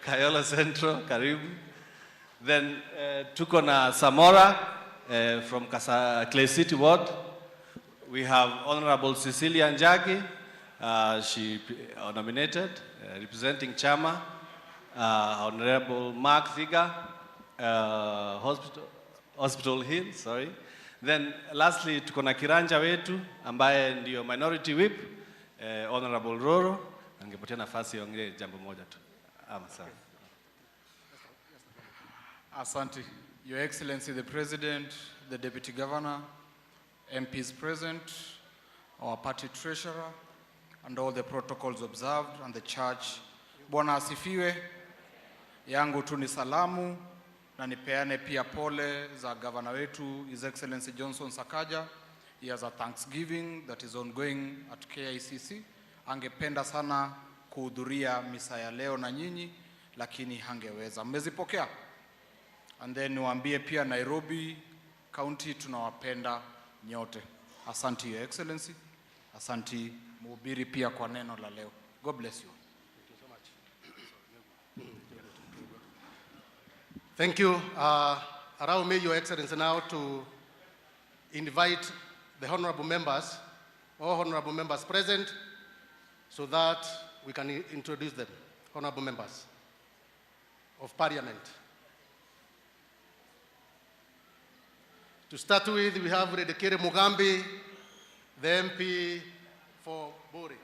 Kayole Central, karibu. Then tuko na Samora from Kasa, Clay City Ward. We have Honorable Cecilia Njagi, she nominated, representing Chama. Honorable Mark Thiga, Hospital Hill, sorry. Then lastly tuko na kiranja wetu ambaye ndio minority whip, Honorable Roro. Angepatia nafasi aongee jambo moja tu. Ama sawa. Asante. Your Excellency the President, the Deputy Governor, MPs present, our party treasurer, and all the protocols observed, and the church. Bwana asifiwe. Yangu tu ni salamu na nipeane pia pole za gavana wetu His Excellency Johnson Sakaja. He has a Thanksgiving that is ongoing at KICC. Angependa sana kuhudhuria misa ya leo na nyinyi, lakini hangeweza. Mmezipokea? And then niwaambie pia Nairobi County tunawapenda nyote. Asante Your Excellency. Asante mhubiri pia kwa neno la leo. God bless you. Thank you. Allow me, Your Excellency, now to invite the honorable members, all honorable members present, so that we can introduce them, honorable members of parliament. To start with, we have Rindikiri Mugambi, the MP for Buuri.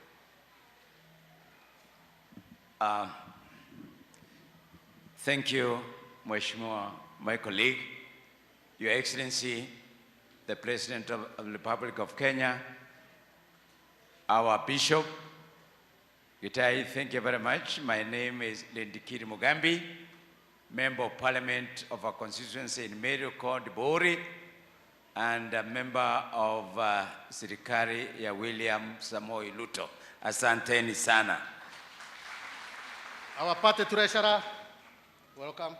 Thank you, Mheshimiwa, my colleague, Your Excellency, the President of the Republic of Kenya, our Bishop Gitahi, thank you very much. My name is Rindikiri Mugambi, Member of Parliament of our constituency in Meru called Buuri, and a member of Serikali ya William Samoei Ruto. Asanteni sana. Our party treasurer, welcome.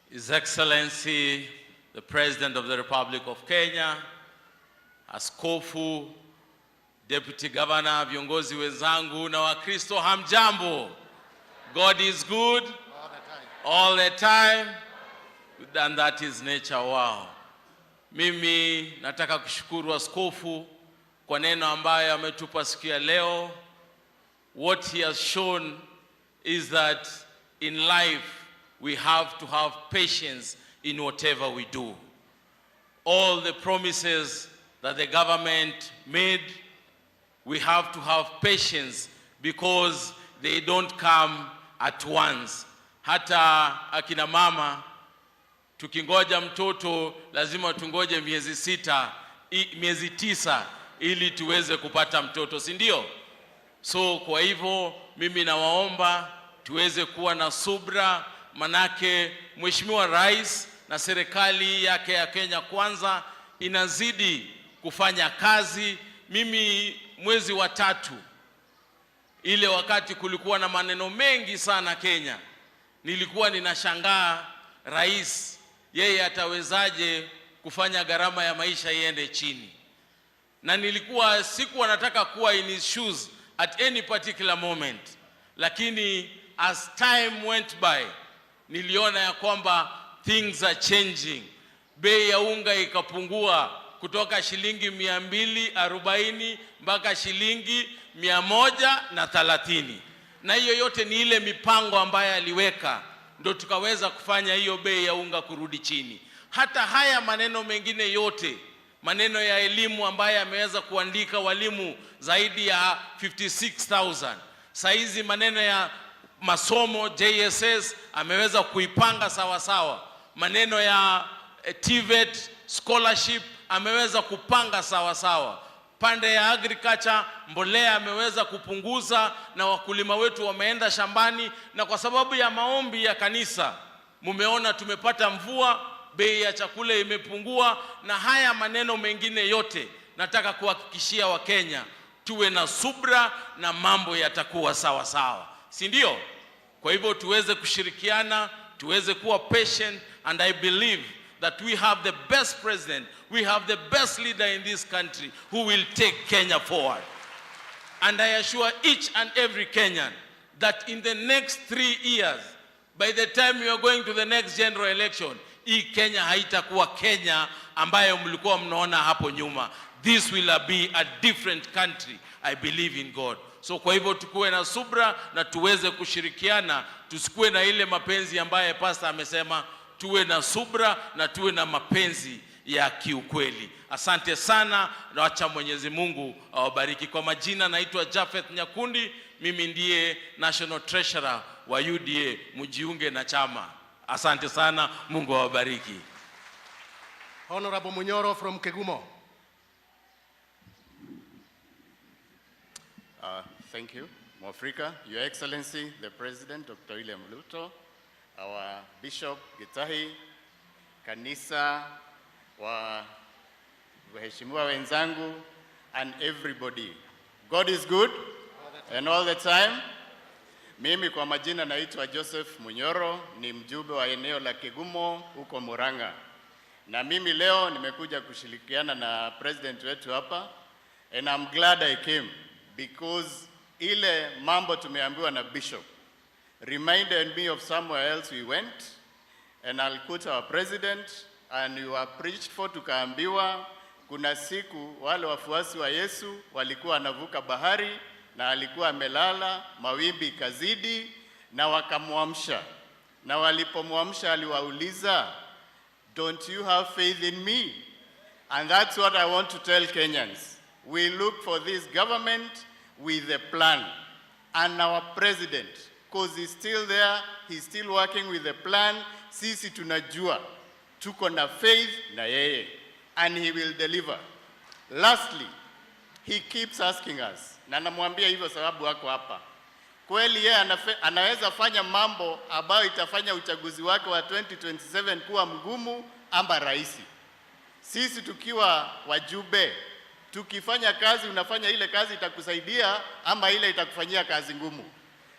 His Excellency, the President of the Republic of Kenya, Askofu, Deputy Governor, viongozi wenzangu na Wakristo, hamjambo. God is good all the time, and that is nature. Wow. Mimi nataka kushukuru askofu kwa neno ambayo ametupa siku ya leo. What he has shown is that in life we have to have patience in whatever we do. All the promises that the government made, we have to have patience because they don't come at once. Hata akina mama tukingoja mtoto lazima tungoje miezi 6, miezi 9 ili tuweze kupata mtoto, si ndio? So kwa hivyo mimi nawaomba tuweze kuwa na subra, manake Mheshimiwa Rais na serikali yake ya Kenya Kwanza inazidi kufanya kazi. Mimi mwezi wa tatu ile wakati kulikuwa na maneno mengi sana Kenya, nilikuwa ninashangaa rais yeye atawezaje kufanya gharama ya maisha iende chini, na nilikuwa sikuwa nataka kuwa in his shoes at any particular moment, lakini as time went by niliona ya kwamba things are changing. Bei ya unga ikapungua kutoka shilingi 240 mpaka shilingi 130, na hiyo yote ni ile mipango ambayo aliweka, ndo tukaweza kufanya hiyo bei ya unga kurudi chini. Hata haya maneno mengine yote, maneno ya elimu ambayo ameweza kuandika walimu zaidi ya 56,000 saizi, maneno ya masomo JSS ameweza kuipanga sawa sawa, maneno ya TVET scholarship ameweza kupanga sawa sawa, pande ya agriculture mbolea ameweza kupunguza, na wakulima wetu wameenda shambani, na kwa sababu ya maombi ya kanisa mumeona tumepata mvua, bei ya chakula imepungua, na haya maneno mengine yote nataka kuhakikishia Wakenya tuwe na subra na mambo yatakuwa sawa sawa, si ndio? Kwa hivyo tuweze kushirikiana, tuweze kuwa patient, and I believe that we have the best president, we have the best leader in this country who will take Kenya forward. And I assure each and every Kenyan that in the next 3 years, by the time we are going to the next general election, hii Kenya haitakuwa Kenya ambayo mlikuwa mnaona hapo nyuma. This will be a different country. I believe in God. So kwa hivyo tukuwe na subra na tuweze kushirikiana, tusikuwe na ile mapenzi ambaye pastor amesema, tuwe na subra na tuwe na mapenzi ya kiukweli. Asante sana na wacha Mwenyezi Mungu awabariki. Kwa majina naitwa Japheth Nyakundi, mimi ndiye National Treasurer wa UDA. Mjiunge na chama. Asante sana, Mungu awabariki. Honorable Munyoro from Kegumo. Thank you, Mwafrika. Your Excellency, the President, Dr. William Ruto, our Bishop Gitahi, kanisa wa waheshimiwa wenzangu, and everybody. God is good and all the time. Mimi kwa majina naitwa Joseph Munyoro, ni mjumbe wa eneo la Kegumo huko Murang'a. Na mimi leo nimekuja kushirikiana na president wetu hapa, and I'm glad I came because ile mambo tumeambiwa na bishop reminded me of somewhere else we went, and I'll quote our president, and we were preached for, tukaambiwa kuna siku wale wafuasi wa Yesu walikuwa wanavuka bahari na alikuwa amelala, mawimbi ikazidi. Na wakamwamsha, na walipomwamsha aliwauliza, "Don't you have faith in me?" And that's what I want to tell Kenyans. We look for this government with a plan. And our president, because he's still there, he's still working with the plan. Sisi tunajua, tuko na faith na yeye, and he will deliver. Lastly, he keeps asking us, na namwambia hivyo sababu wako hapa. Kweli yeye anaweza fanya mambo ambayo itafanya uchaguzi wake wa 2027 kuwa mgumu ama rahisi. Sisi tukiwa wajumbe, tukifanya kazi, unafanya ile kazi itakusaidia ama ile itakufanyia kazi ngumu.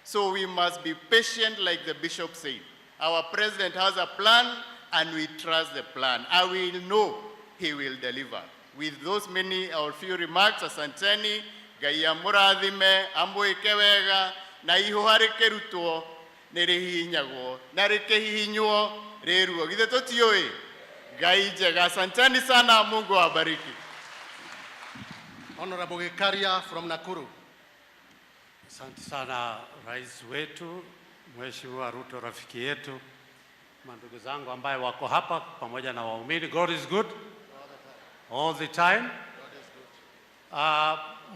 So we must be patient, like the bishop said. Our president has a plan and we trust the plan. I will know he will deliver. With those many or few remarks, asanteni, Ngai amũrathime, amwĩke wega, na ihũha rĩkĩrutwo nĩ rĩhihinyagwo, na rĩkĩhihinywo rĩruo. Githĩ tũtiũĩ? Ngai njega. Asanteni sana, Mungu awabariki. Honorable Gikaria from Nakuru. Asante sana, rais wetu Mheshimiwa Ruto, rafiki yetu, mandugu zangu ambaye wako hapa pamoja na waumini. God is good all the time.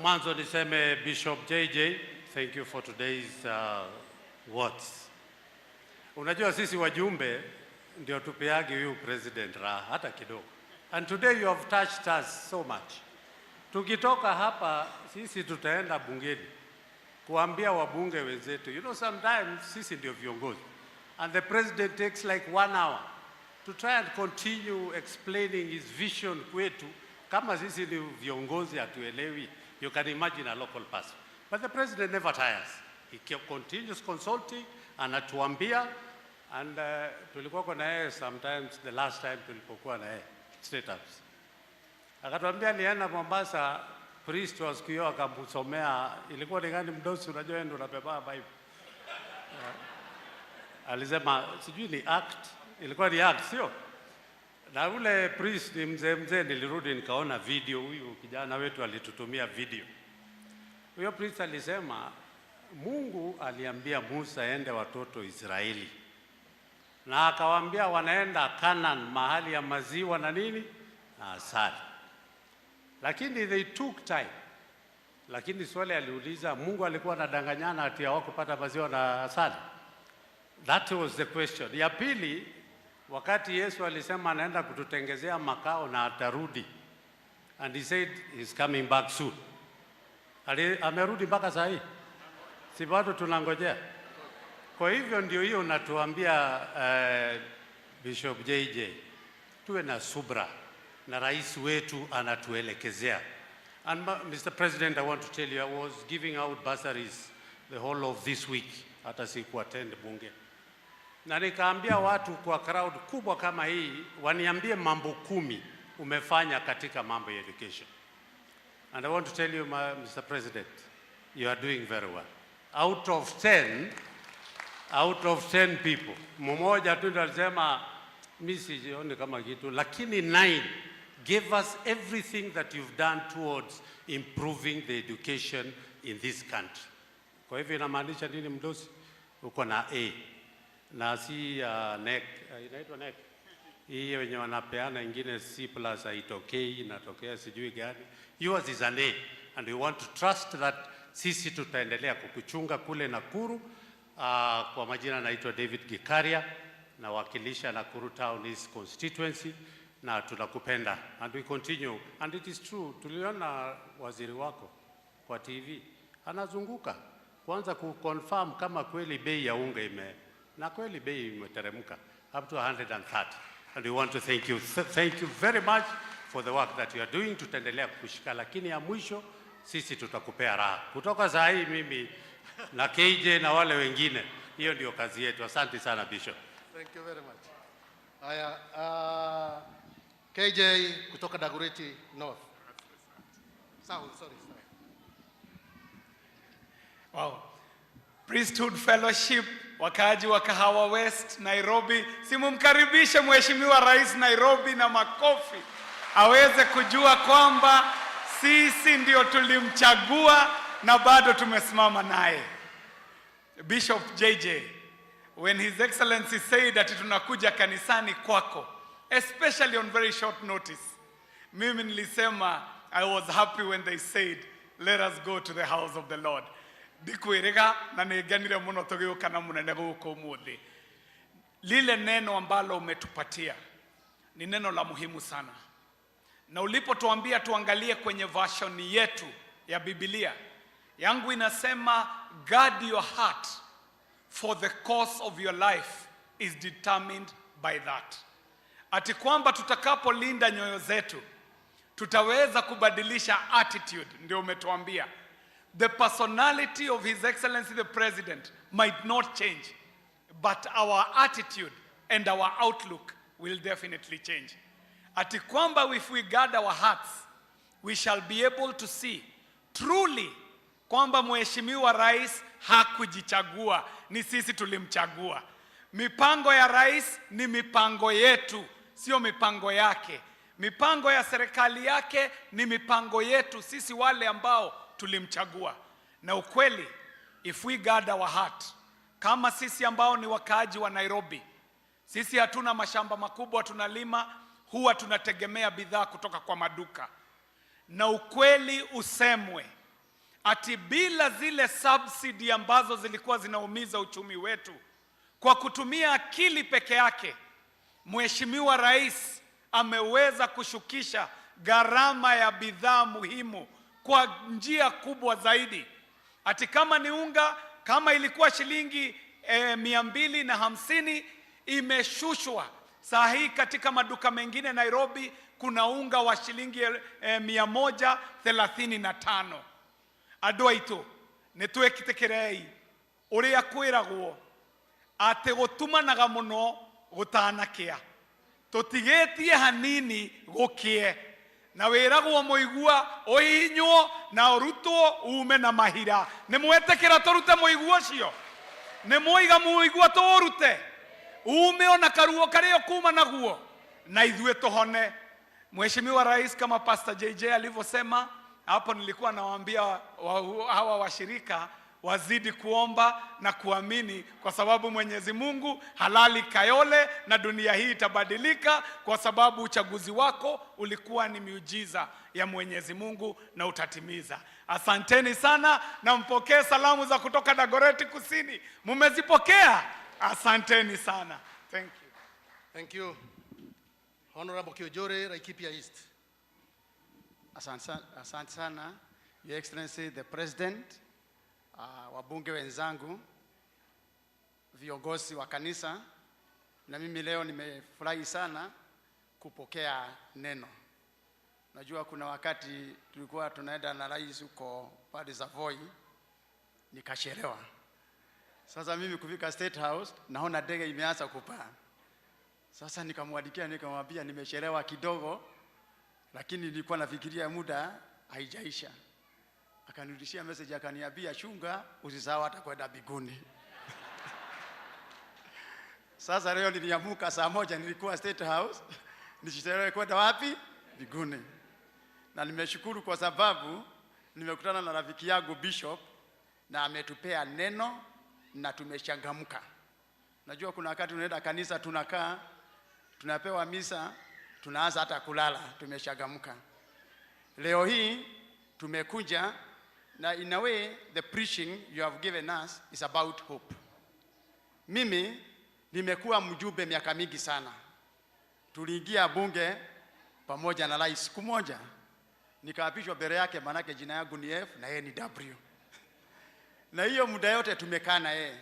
Mwanzo niseme, Bishop JJ, thank you for today's words. Unajua sisi wajumbe ndio tupeage huyu president raha hata kidogo. And today you have touched us so much. Tukitoka hapa sisi tutaenda bungeni kuambia wabunge wenzetu. Sometimes sisi ndio viongozi. And the president takes like one hour to try and continue explaining his vision kwetu. Kama sisi ni viongozi hatuelewi, you can imagine a local person. But the president never tires. He continues consulting, anatuambia, and tulikuwa na yeye sometimes, the last time tulipokuwa na yeye State House. Akatuambia alienda Mombasa, priest wa siku hiyo akamsomea, ilikuwa ni gani mdosi, unajua wewe ndio unabeba Bible. Alisema sijui ni Act, ilikuwa ni Act, sio? Na ule priest ni mzee mzee, nilirudi nikaona video, huyu kijana wetu alitutumia video. Huyo priest alisema Mungu aliambia Musa aende watoto Israeli, na akawaambia wanaenda Canaan, mahali ya maziwa na nini na asali, lakini they took time. Lakini swali aliuliza, Mungu alikuwa anadanganyana ati hawakupata maziwa na asali? That was the question. Ya pili, wakati Yesu alisema anaenda kututengezea makao na atarudi, and he said he's coming back soon. Amerudi mpaka saa hii? Si bado tunangojea? Kwa hivyo ndio hiyo unatuambia, Bishop JJ, tuwe na subra na rais wetu anatuelekezea. And Mr. President, I want to tell you, I was giving out bursaries the whole of this week, hata sikuattend bunge, na nikaambia watu kwa crowd kubwa kama hii waniambie mambo 10 umefanya katika mambo ya education. And I want to tell you, Mr. President, you are doing very well. Out of 10, out of 10 people, mmoja tu ndo alisema mimi sioni kama kitu, lakini 9 gave us everything that you've done towards improving the education in this country. Kwa hivyo inamaanisha nini, mdosi? Uko na A na si KNEC, inaitwa KNEC hii wenye wanapeana ingine C plus haitokei, inatokea sijui gani. Yours is an A and we want to trust that sisi tutaendelea kukuchunga kule Nakuru. Kwa majina naitwa David Gikaria, nawakilisha Nakuru Town East constituency na tunakupenda and we continue, and it is true, tuliona waziri wako kwa TV anazunguka kwanza kuconfirm kama kweli bei ya unga ime, na kweli bei imeteremka up to 130, and we want to thank you. Thank you very much for the work that you are doing. Tutaendelea kukushika, lakini ya mwisho sisi tutakupea raha kutoka saa hii, mimi na KJ na wale wengine. Hiyo ndio kazi yetu. Asante sana, Bishop. Thank you very much. Haya, KJ kutoka Dagoretti North. South, sorry, sorry. Wow. Priesthood Fellowship, wakaaji wa Kahawa West, Nairobi, simumkaribishe Mheshimiwa Rais Nairobi na makofi, aweze kujua kwamba sisi ndio tulimchagua na bado tumesimama naye. Bishop JJ, when His Excellency said that tunakuja kanisani kwako, especially on very short notice, mimi nilisema I was happy when they said, "Let us go to the house of the Lord." Ndikwĩrĩga na nĩ ngenire mũno tũgĩũka na mũnene gũkũ ũmũthĩ. Lile neno ambalo umetupatia ni neno la muhimu sana, na ulipotuambia tuangalie kwenye version yetu ya Biblia, yangu inasema, "Guard your heart, for the course of your life is determined by that." Ati kwamba tutakapolinda nyoyo zetu tutaweza kubadilisha attitude. Ndio umetuambia the personality of His Excellency the President might not change, but our attitude and our outlook will definitely change. Ati kwamba if we guard our hearts, we shall be able to see truly kwamba Mheshimiwa Rais hakujichagua, ni sisi tulimchagua. Mipango ya rais ni mipango yetu, sio mipango yake. Mipango ya serikali yake ni mipango yetu sisi wale ambao tulimchagua. Na ukweli, if we guard our heart, kama sisi ambao ni wakaaji wa Nairobi, sisi hatuna mashamba makubwa tunalima, huwa tunategemea bidhaa kutoka kwa maduka. Na ukweli usemwe, ati bila zile subsidy ambazo zilikuwa zinaumiza uchumi wetu, kwa kutumia akili peke yake, Mheshimiwa Rais ameweza kushukisha gharama ya bidhaa muhimu kwa njia kubwa zaidi. Ati kama ni unga, kama ilikuwa shilingi 250 imeshushwa. Saa hii katika maduka mengine Nairobi kuna unga wa shilingi 135. Andũ aitũ, nĩ twĩtĩkĩrei ũrĩa kwĩragwo atĩ gũtumanaga mũno gũtanakĩa, tũtigĩtie hanini gũkĩe, na wĩragwo mũigua ũhihinywo na ũrutwo ume na mahira. Nĩ mwetĩkĩra tũrute mũigua ũcio? Nĩ mwoiga mũigua tũũrute ume ona karuo karĩa kuma naguo na ithuĩ tũhone. Mheshimiwa Rais, kama Pastor JJ alivyosema hapo, nilikuwa nawaambia hawa washirika wazidi kuomba na kuamini, kwa sababu Mwenyezi Mungu halali Kayole na dunia hii itabadilika, kwa sababu uchaguzi wako ulikuwa ni miujiza ya Mwenyezi Mungu na utatimiza. Asanteni sana na mpokee salamu za kutoka Dagoretti Kusini. Mumezipokea? Asanteni sana. Thank you. Thank you. Honorable Kiojore, Laikipia East. Asante sana, Your Excellency the President, wabunge wenzangu, viongozi wa kanisa, na mimi leo nimefurahi sana kupokea neno. Najua kuna wakati tulikuwa tunaenda na rais huko pande za Voi, nikachelewa. Sasa mimi kufika State House naona ndege imeanza kupaa. Sasa nikamwandikia nikamwambia nimechelewa kidogo, lakini nilikuwa nafikiria muda haijaisha. Akanirudishia message akaniambia, "Chunga usisahau hata kwenda mbinguni." Sasa leo niliamuka saa 1, nilikuwa State House, nisichelewe kwenda wapi? Mbinguni. Na nimeshukuru kwa sababu nimekutana na rafiki yangu Bishop na ametupea neno na tumechangamka. Najua kuna wakati tunaenda kanisa, tunakaa, tunapewa misa, tunaanza hata kulala, tumechangamka. Leo hii tumekuja na in a way the preaching you have given us is about hope. Mimi nimekuwa mjumbe miaka mingi sana. Tuliingia bunge pamoja na rais siku moja, nikaapishwa mbele yake, manake jina yangu ni F na yeye ni W. Na hiyo muda yote tumekaa na yeye.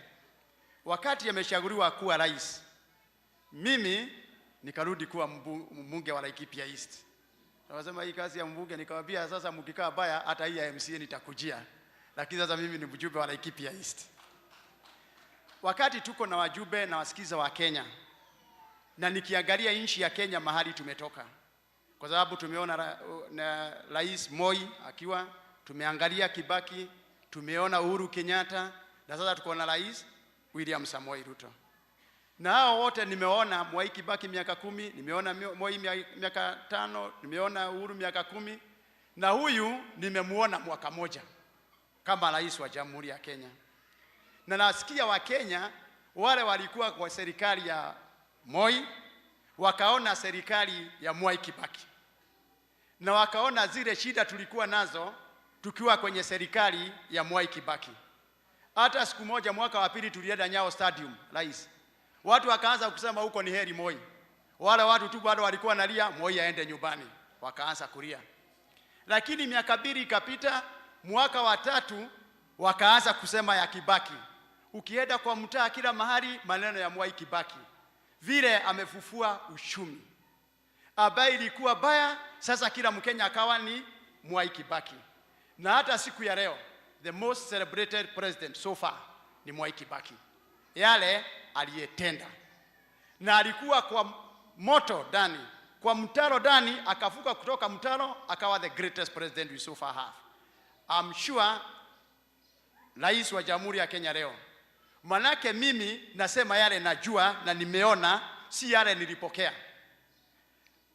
Wakati amechaguliwa kuwa rais, mimi nikarudi kuwa mbunge wa Laikipia East. Wakasema hii kazi ya mbunge, nikamwambia sasa mkikaa baya hata hii ya MCA nitakujia. Lakini sasa mimi ni mjumbe wa Laikipia East. Wakati tuko na wajumbe na wasikiza wa Kenya, na nikiangalia nchi ya Kenya mahali tumetoka, kwa sababu tumeona na Rais Moi akiwa, tumeangalia Kibaki, tumeona Uhuru Kenyatta, na sasa tuko na Rais William Samoei Ruto. Na hao wote nimeona Mwai Kibaki miaka 10, nimeona Moi miaka 5, nimeona Uhuru miaka 10, na huyu nimemuona mwaka moja kama rais wa Jamhuri ya Kenya. Na nasikia Wakenya wale walikuwa kwa serikali ya Moi wakaona serikali ya Mwai Kibaki na wakaona zile shida tulikuwa nazo tukiwa kwenye serikali ya Mwai Kibaki. Hata siku moja mwaka wa pili tulienda Nyayo Stadium, rais, watu wakaanza kusema huko ni heri Moi. Wale watu tu bado walikuwa wanalia Moi aende nyumbani, wakaanza kulia. Lakini miaka 2 ikapita, mwaka wa 3 wakaanza kusema ya Kibaki. Ukienda kwa mtaa kila mahali maneno ya Mwai Kibaki, vile amefufua uchumi ambaye ilikuwa baya, sasa kila Mkenya akawa ni Mwai Kibaki. Na hata siku ya leo the most celebrated president so far ni Mwai Kibaki, yale aliyetenda. Na alikuwa kwa moto ndani, kwa mtaro ndani, akavuka kutoka mtaro akawa the greatest president we so far have. I'm sure Rais wa Jamhuri ya Kenya leo, manake mimi nasema yale najua na nimeona, si yale nilipokea.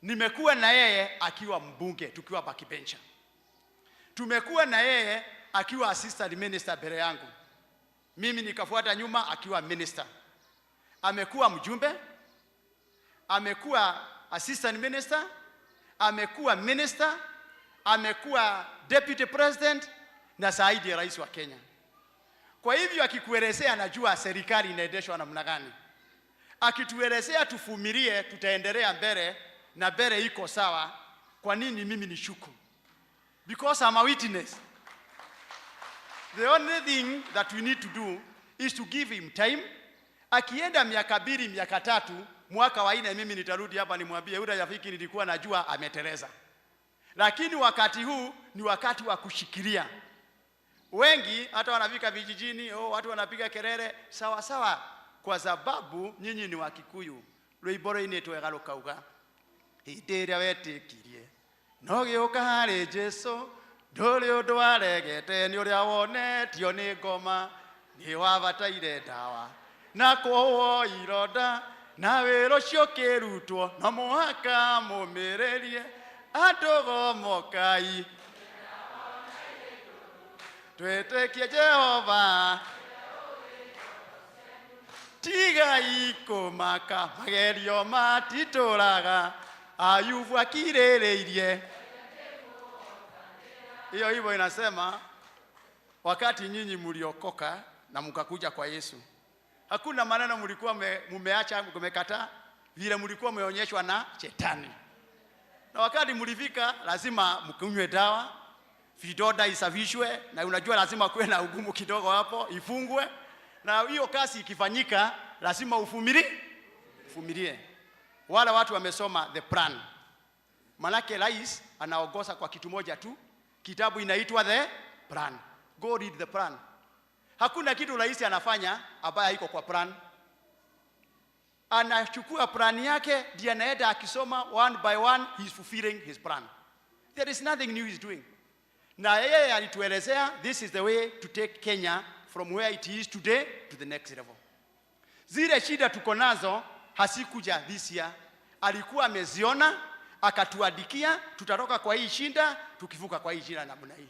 Nimekuwa na yeye akiwa mbunge tukiwa backbencher. Tumekuwa na yeye akiwa assistant minister mbele yangu. Mimi nikafuata nyuma akiwa minister. Amekuwa mjumbe, amekuwa assistant minister, amekuwa minister, amekuwa deputy president na zaidi ya rais wa Kenya. Kwa hivyo akikuelezea anajua serikali inaendeshwa namna gani. Akituelezea tuvumilie, tutaendelea mbele na mbele iko sawa. Kwa nini mimi nishuku? Because I'm a witness. The only thing that we need to do is to give him time. Akienda miaka 2, miaka 3, mwaka wa 4 mimi nitarudi hapa nimwambie yule rafiki nilikuwa najua ameteleza. Lakini wakati huu ni wakati wa kushikilia. Wengi hata wanafika vijijini, oh, watu wanapiga kelele sawa sawa, kwa sababu nyinyi ni Wakikuyu. Rwimbo rũinĩtwo wega rũkauga hĩndĩ ĩrĩa wetĩkirie no gĩũka harĩ Jesũ, ndũrĩ ũndũ waregete nĩ ũrĩa wonetio nĩ ngoma, nĩ wabataire ndawa na kwohwo ironda na wĩra ũcio ũkĩrutwo no mũhaka mũmĩrĩrie andũ gomokai twĩtĩkie Jehova tigai kũmaka magerio matitũraga Ayubu akirĩrĩirie. Hiyo hivyo inasema wakati nyinyi mliokoka na mkakuja kwa Yesu, hakuna maneno mlikuwa mumeacha mmekataa, vile mlikuwa mmeonyeshwa na shetani. Na wakati mlifika lazima mkunywe dawa, vidonda isafishwe, na unajua lazima kuwe na ugumu kidogo hapo, ifungwe. Na hiyo kazi ikifanyika lazima uvumilie. Wale watu wamesoma the plan. Manake rais anaongoza kwa kitu moja tu, kitabu inaitwa the plan. Go read the plan. Hakuna kitu rais anafanya ambaye haiko kwa plan. Anachukua plan yake, ndiye anaenda akisoma one by one, he is fulfilling his plan. There is nothing new he's doing. Na yeye alituelezea this is the way to take Kenya from where it is today to the next level. Zile shida tuko nazo hasikuja this year. Alikuwa ameziona, akatuandikia tutatoka kwa hii shinda tukivuka kwa hii shida namna hii.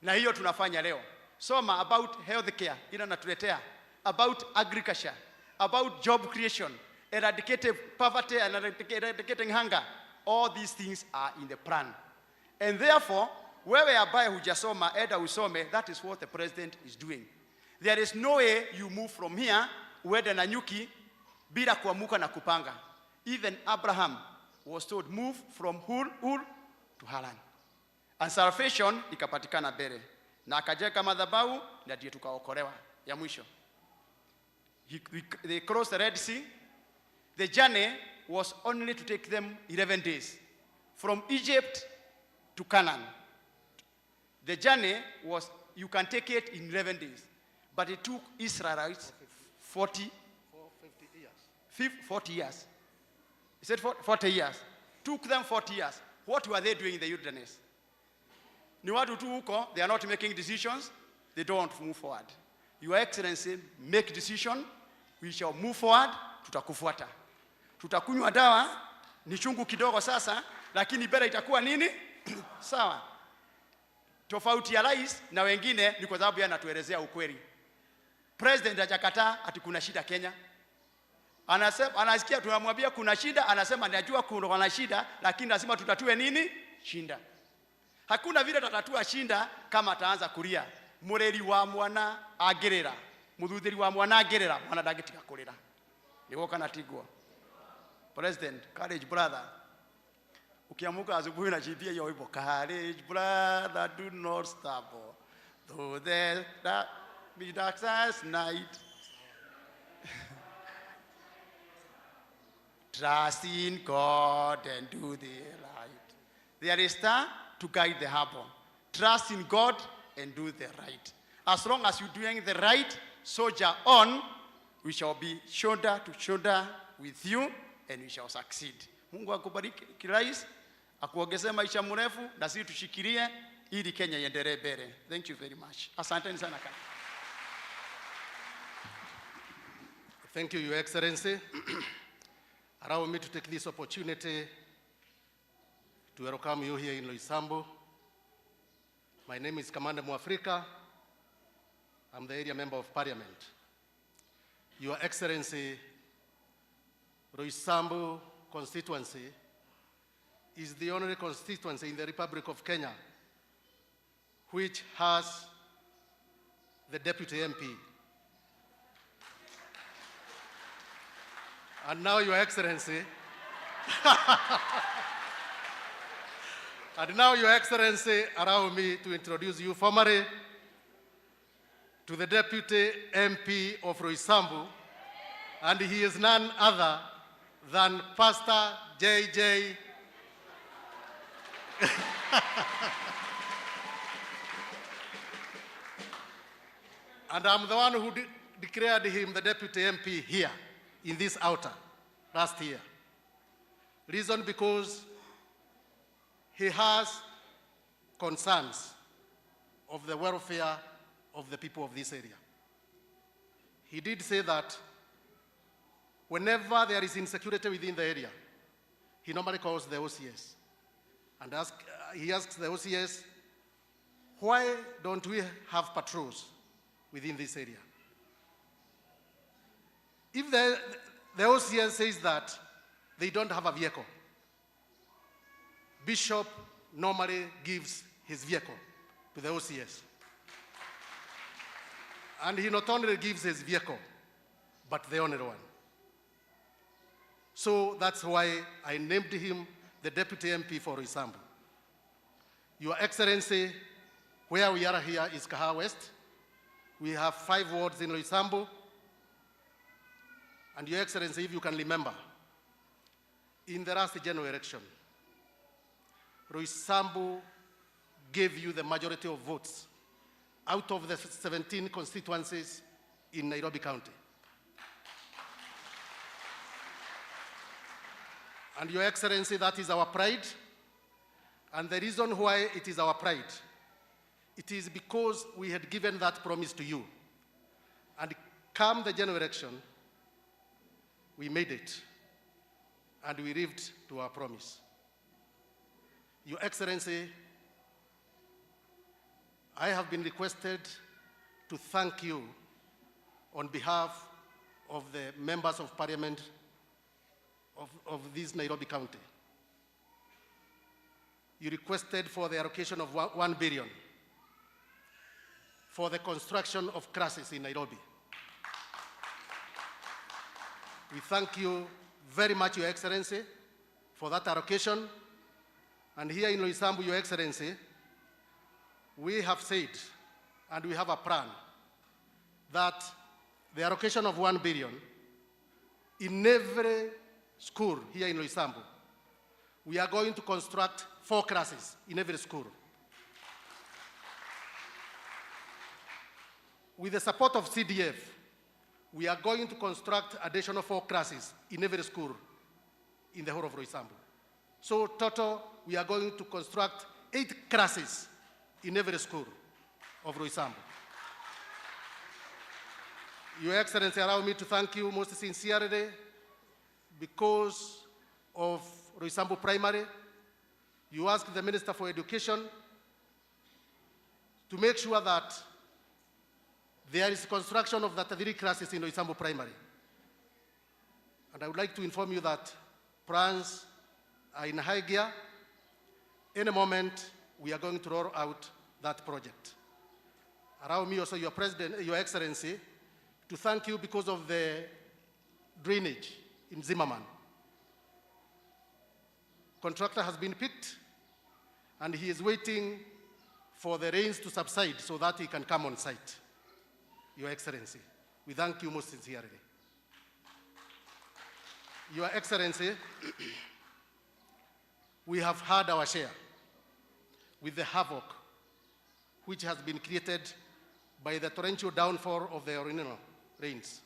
Na hiyo tunafanya leo. Soma about healthcare ila natuletea, about agriculture, about job creation, eradicating poverty and eradicating hunger. All these things are in the plan. And therefore, wewe ambaye hujasoma, enda usome, that is what the president is doing. There is no way you move from here uende Nanyuki bila kuamuka na kupanga. Even Abraham was told move from Ur to Haran. And salvation ikapatikana mbele. Na akajenga madhabahu na ndiye tukaokolewa. Ya mwisho. They crossed the Red Sea. The journey was only to take them 11 days from Egypt to Canaan. The journey was, you can take it in 11 days. But it took Israelites 40 years. He said 40 years. Took them 40 years. What were they doing in the wilderness? Ni watu tu huko, they are not making decisions. They don't move forward. Your Excellency, make decision. We shall move forward. Tutakufuata. Tutakunywa dawa, ni chungu kidogo sasa, lakini mbele itakuwa nini? Sawa. Tofauti ya rais na wengine ni kwa sababu yeye anatuelezea ukweli. President hajakataa ati kuna shida Kenya. Anasema, anasikia tunamwambia kuna shida, anasema najua kuna shida, lakini lazima tutatue nini? Shinda. Hakuna vile tatatua shinda kama ataanza kulia. Mureri wa mwana angirira, muthuthiri wa mwana angirira, mwana ndangitiga kurira. Niguo kana tiguo? President, courage brother. Ukiamuka asubuhi unajiambia hiyo wimbo, courage brother, do not stumble, though there be darkest night. Trust in God and do the right. There is star to guide the humble. Trust in God and do the right. As long as you're doing the right, soldier on, we shall be shoulder to shoulder with you and we shall succeed. Mungu akubariki rais, akuongezee maisha mrefu na sisi tushikilie ili Kenya iendelee mbele. Thank you very much. Asanteni sana kaka. Thank you, Your Excellency. Allow me to take this opportunity to welcome you here in Roysambu. My name is Commander Mwafrika. I'm the area member of parliament. Your Excellency, Roysambu constituency is the only constituency in the Republic of Kenya which has the deputy MP. And now, Your Excellency, and now, Your Excellency, allow me to introduce you formally to the Deputy MP of Roysambu, and he is none other than Pastor J.J. And I'm the one who declared him the Deputy MP here in this outer last year. Reason because he has concerns of the welfare of the people of this area. He did say that whenever there is insecurity within the area, he normally calls the OCS and he asks the OCS, why don't we have patrols within this area? If the OCS says that they don't have a vehicle, Bishop normally gives his vehicle to the OCS. And he not only gives his vehicle, but the only one. So that's why I named him the Deputy MP for Roysambu. Your Excellency, where we are here is Kahawa West. We have 5 wards in Roysambu. And Your Excellency, if you can remember, in the last general election, Roysambu gave you the majority of votes out of the 17 constituencies in Nairobi County. And Your Excellency, that is our pride. And the reason why it is our pride, it is because we had given that promise to you. And come the general election, we made it. And we lived to our promise. Your Excellency, I have been requested to thank you on behalf of the members of parliament of this Nairobi County. You requested for the allocation of 1 billion for the construction of classes in Nairobi. We thank you very much, Your Excellency, for that allocation. And here in Roysambu, Your Excellency, we have said, and we have a plan, that the allocation of 1 billion in every school here in Roysambu, we are going to construct 4 classes in every school. With the support of CDF, we are going to construct additional 4 classes in every school in the whole of Roysambu. So total, we are going to construct 8 classes in every school of Roysambu. Your Excellency, allow me to thank you most sincerely because of Roysambu Primary. You asked the Minister for Education to make sure that There is construction of 33 classes in Roysambu Primary. And I would like to inform you that plans are in high gear. Any moment, we are going to roll out that project. Allow me also, Your President, Your Excellency, to thank you because of the drainage in Zimmerman. Contractor has been picked, and he is waiting for the rains to subside so that he can come on site. Your Excellency, we thank you most sincerely. Your Excellency, we have had our share with the havoc which has been created by the torrential downfall of the El Nino rains.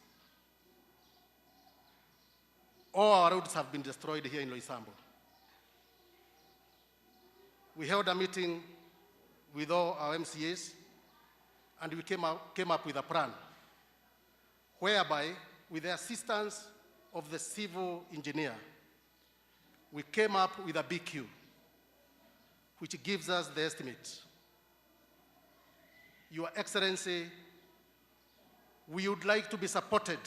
All our roads have been destroyed here in Roysambu. We held a meeting with all our MCAs, and we came up with a plan whereby, with the assistance of the civil engineer, we came up with a BQ, which gives us the estimate. Your Excellency, we would like to be supported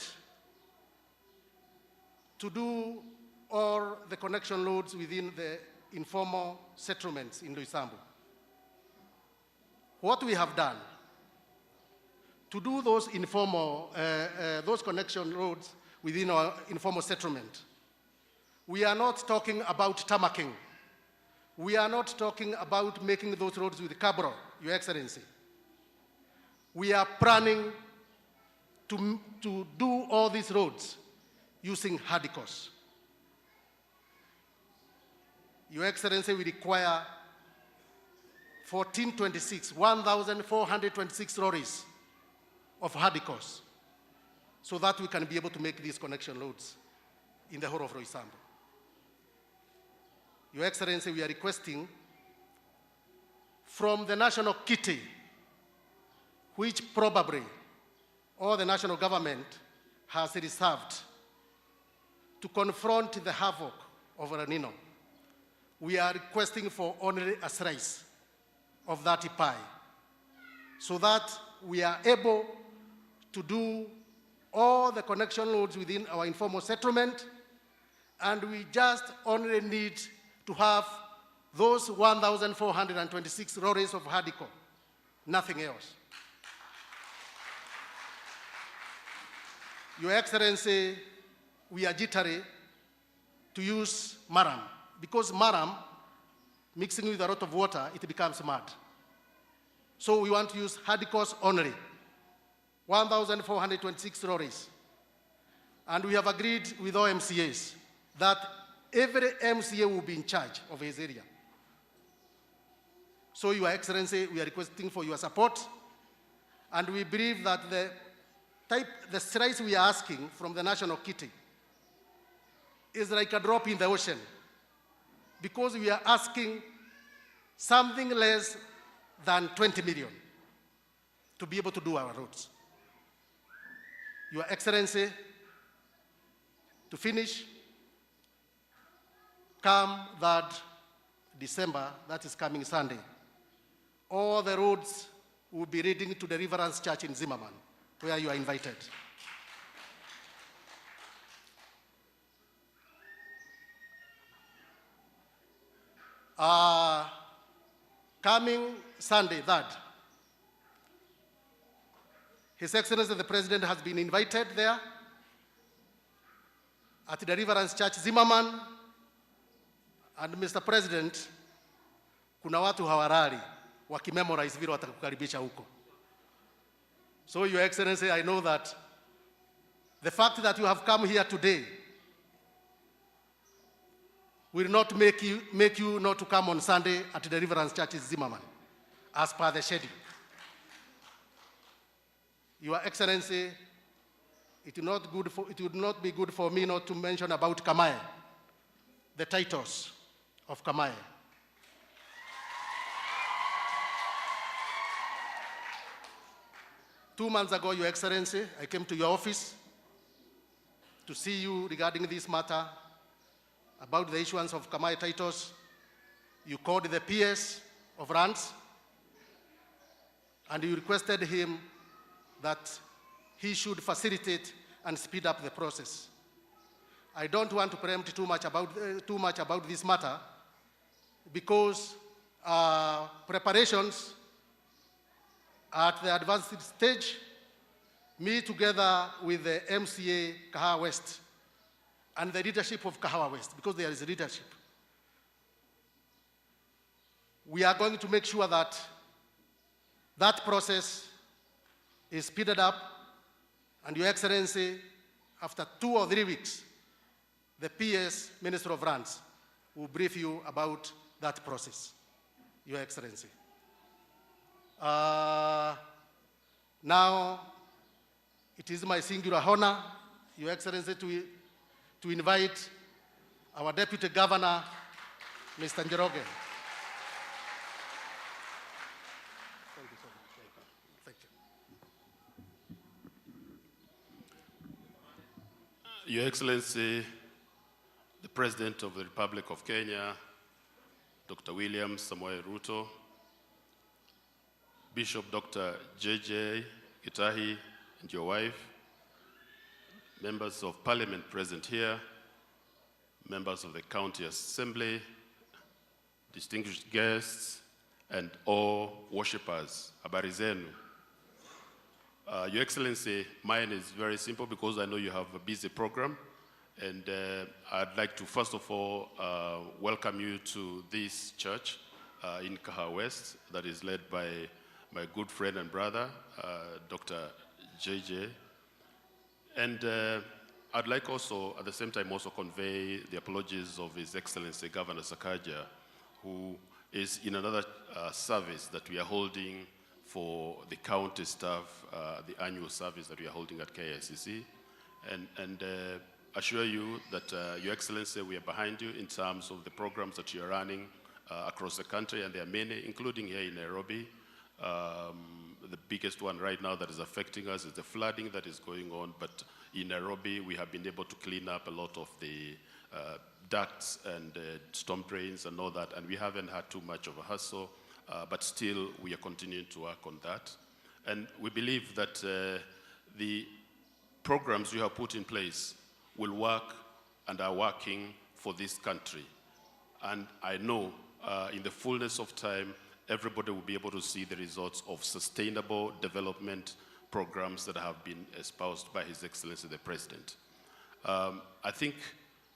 to do all the connection roads within the informal settlements in Roysambu. What we have done to do those informal, those connection roads within our informal settlement, we are not talking about tarmacking. We are not talking about making those roads with cabro, Your Excellency. We are planning to do all these roads using hardcores. Your Excellency, we require 1,426 lorries of hardcores so that we can be able to make these connection roads in the whole of Roysambu. Your Excellency, we are requesting from the national kitty, which probably all the national government has reserved to confront the havoc of El Nino. We are requesting for only a slice of that pie so that we are able to do all the connection roads within our informal settlement, and we just only need to have those 1,426 lorries of hardcore, nothing else. Your Excellency, we are jittery to use maram, because maram, mixing with a lot of water, it becomes mud. So we want to use hardcores only, 1,426 lorries. And we have agreed with all MCAs that every MCA will be in charge of his area. So, Your Excellency, we are requesting for your support, and we believe that the slice we are asking from the national kitty is like a drop in the ocean, because we are asking something less than 20 million to be able to do our roads. Your Excellency, to finish, come that December, that is coming Sunday, all the roads will be leading to Deliverance Church in Zimmerman, where you are invited. Coming Sunday, that His Excellency the President has been invited there at Deliverance Church Zimmerman. And Mr. President, kuna watu hawalali wakimemorize vile watakukaribisha huko. So, Your Excellency, I know that the fact that you have come here today will not make you not to come on Sunday at Deliverance Church Zimmerman, as per the schedule. Your Excellency, it would not be good for me not to mention about Kamae, the titles of Kamae. 2 months ago, Your Excellency, I came to your office to see you regarding this matter about the issuance of Kamae titles. You called the PS of Lands and you requested him that he should facilitate and speed up the process. I don't want to preempt too much about this matter because preparations are at the advanced stage. Me together with the MCA Kahawa West and the leadership of Kahawa West, because there is leadership. We are going to make sure that that process is speeded up, and Your Excellency, after 2 or 3 weeks, the PS, Minister of Lands, will brief you about that process, Your Excellency. Now, it is my singular honor, Your Excellency, to invite our Deputy Governor, Mr. Njoroge. Thank you so much. Thank you. Your Excellency, the President of the Republic of Kenya, Dr. William Samoei Ruto, Bishop Dr. J.J. Gitahi and your wife, members of Parliament present here, members of the County Assembly, distinguished guests, and all worshippers. Habari zenu. Your Excellency, mine is very simple because I know you have a busy program. And I'd like to first of all welcome you to this church in Kahawa West that is led by my good friend and brother, Dr. JJ. And I'd like also, at the same time, also convey the apologies of His Excellency Governor Sakaja, who is in another service that we are holding for the county staff, the annual service that we are holding at KICC. And assure you that, Your Excellency, we are behind you in terms of the programs that you are running across the country, and there are many, including here in Nairobi. The biggest one right now that is affecting us is the flooding that is going on, but in Nairobi, we have been able to clean up a lot of the ducts and storm drains and all that, and we haven't had too much of a hassle, but still we are continuing to work on that. And we believe that the programs you have put in place will work and are working for this country. And I know in the fullness of time, everybody will be able to see the results of sustainable development programs that have been espoused by His Excellency the President. I think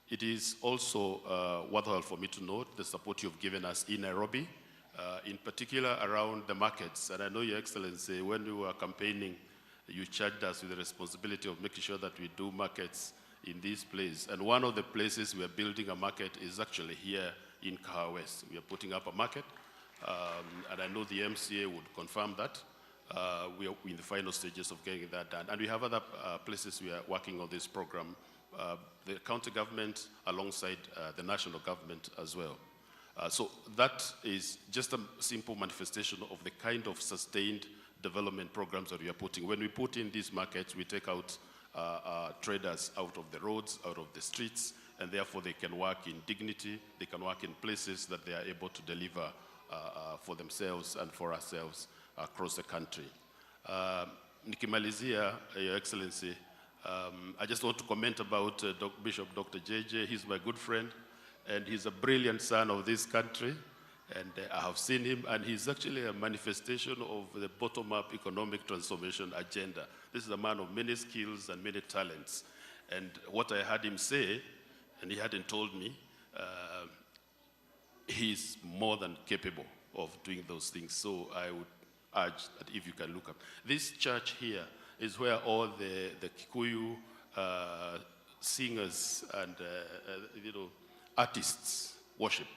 it is also worthwhile for me to note the support you've given us in Nairobi, in particular around the markets. And I know, Your Excellency, when we were campaigning, you charged us with the responsibility of making sure that we do markets in this place. And one of the places we are building a market is actually here in Kahawa West. We are putting up a market, and I know the MCA would confirm that. We are in the final stages of getting that done. And we have other places we are working on this program, the county government alongside the national government as well. So that is just a simple manifestation of the kind of sustained development programs that we are putting. When we put in these markets, we take out traders out of the roads, out of the streets, and therefore they can work in dignity, they can work in places that they are able to deliver for themselves and for ourselves across the country. Nikimalizia, Your Excellency, I just want to comment about Bishop Dr. JJ. He's my good friend, and he's a brilliant son of this country. And I have seen him, and he's actually a manifestation of the bottom-up economic transformation agenda. This is a man of many skills and many talents. And what I heard him say, and he hadn't told me, he's more than capable of doing those things. So I would urge that if you can look up. This church here is where all the Kikuyu singers and artists worship.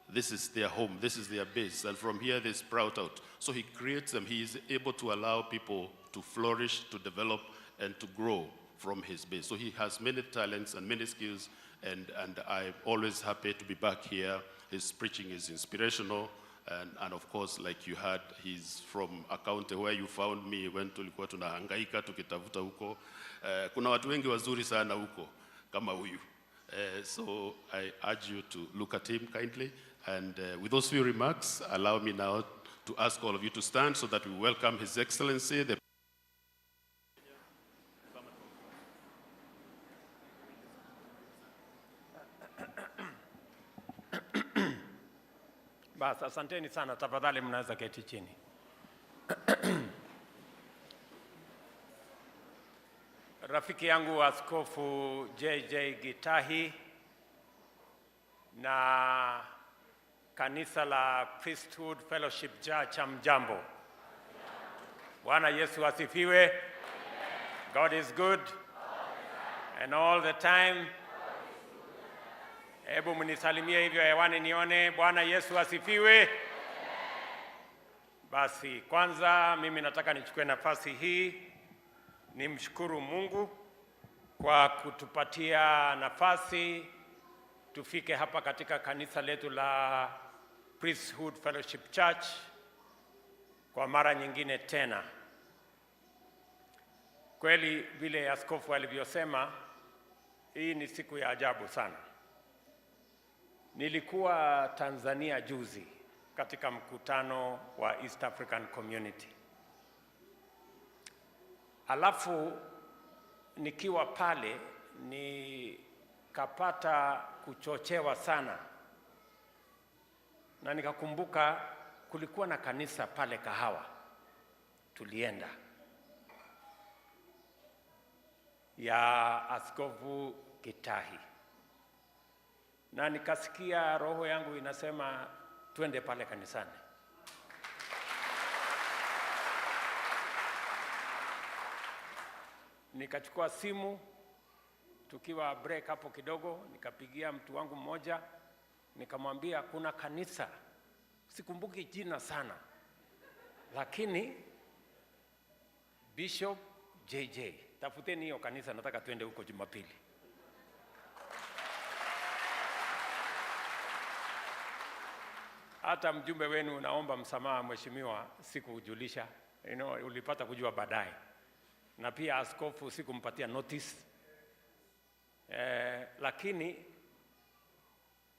This is their home, this is their base, and from here they sprout out. So he creates them. He is able to allow people to flourish, to develop, and to grow from his base. So he has many talents and many skills, and I'm always happy to be back here. His preaching is inspirational, and of course, like you heard, he's from a county where you found me when tulikuwa tunahangaika tukitafuta huko. Kuna watu wengi wazuri sana huko kama huyu. So I urge you to look at him kindly. And with those few remarks, allow me now to ask all of you to stand so that we welcome His Excellency, the Basi asanteni sana, tafadhali mnaweza keti chini. Rafiki yangu Askofu JJ Gitahi na kanisa la Priesthood Fellowship Church, hamjambo. Bwana Yesu asifiwe. God is good and all the time. Hebu mnisalimie hivyo hewani nione. Bwana Yesu asifiwe. Basi kwanza mimi nataka nichukue nafasi hii nimshukuru Mungu kwa kutupatia nafasi tufike hapa katika kanisa letu la Priesthood Fellowship Church kwa mara nyingine tena. Kweli vile askofu alivyosema, hii ni siku ya ajabu sana. Nilikuwa Tanzania juzi katika mkutano wa East African Community. Alafu nikiwa pale nikapata kuchochewa sana, na nikakumbuka kulikuwa na kanisa pale Kahawa, tulienda ya Askofu Gitahi, na nikasikia roho yangu inasema twende pale kanisani. Nikachukua simu tukiwa break hapo kidogo, nikapigia mtu wangu mmoja, nikamwambia kuna kanisa, sikumbuki jina sana, lakini Bishop JJ, tafuteni hiyo kanisa, nataka twende huko Jumapili. Hata mjumbe wenu naomba msamaha mheshimiwa, sikujulisha, ulipata kujua baadaye. Na pia askofu sikumpatia notice. Lakini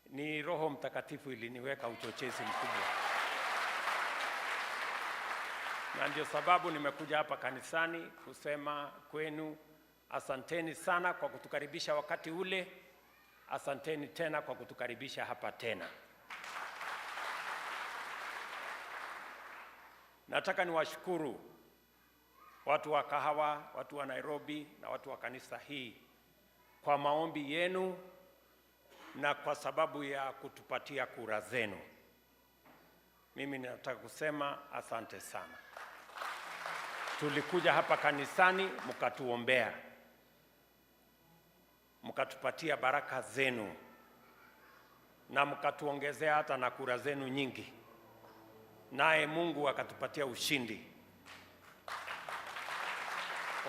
ni Roho Mtakatifu iliniweka uchochezi mkubwa, na ndio sababu nimekuja hapa kanisani kusema kwenu asanteni sana kwa kutukaribisha wakati ule, asanteni tena kwa kutukaribisha hapa tena. Nataka niwashukuru watu wa Kahawa, watu wa Nairobi na watu wa kanisa hii kwa maombi yenu na kwa sababu ya kutupatia kura zenu. Mimi nataka kusema asante sana. Tulikuja hapa kanisani mkatuombea, mkatupatia baraka zenu na mkatuongezea hata na kura zenu nyingi, naye Mungu akatupatia ushindi.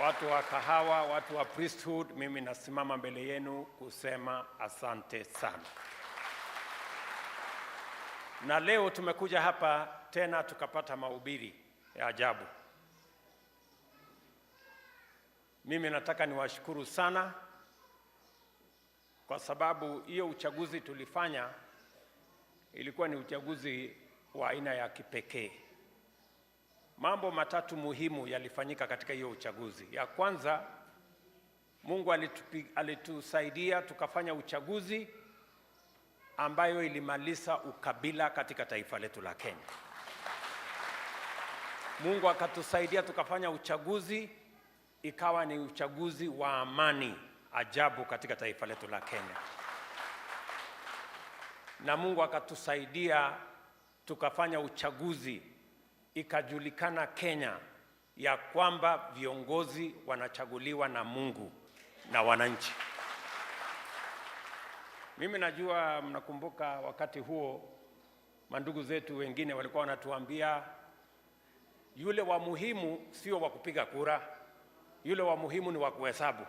Watu wa Kahawa, watu wa Priesthood, mimi nasimama mbele yenu kusema asante sana. Na leo tumekuja hapa tena tukapata mahubiri ya ajabu. Mimi nataka niwashukuru sana kwa sababu hiyo uchaguzi tulifanya ilikuwa ni uchaguzi wa aina ya kipekee. Mambo matatu muhimu yalifanyika katika hiyo uchaguzi. Ya kwanza, Mungu alitusaidia tukafanya uchaguzi ambayo ilimaliza ukabila katika taifa letu la Kenya. Mungu akatusaidia tukafanya uchaguzi ikawa ni uchaguzi wa amani ajabu katika taifa letu la Kenya. Na Mungu akatusaidia tukafanya uchaguzi ikajulikana Kenya ya kwamba viongozi wanachaguliwa na Mungu na wananchi. Mimi najua mnakumbuka wakati huo mandugu zetu wengine walikuwa wanatuambia yule wa muhimu sio wa kupiga kura, yule wa muhimu ni wa kuhesabu.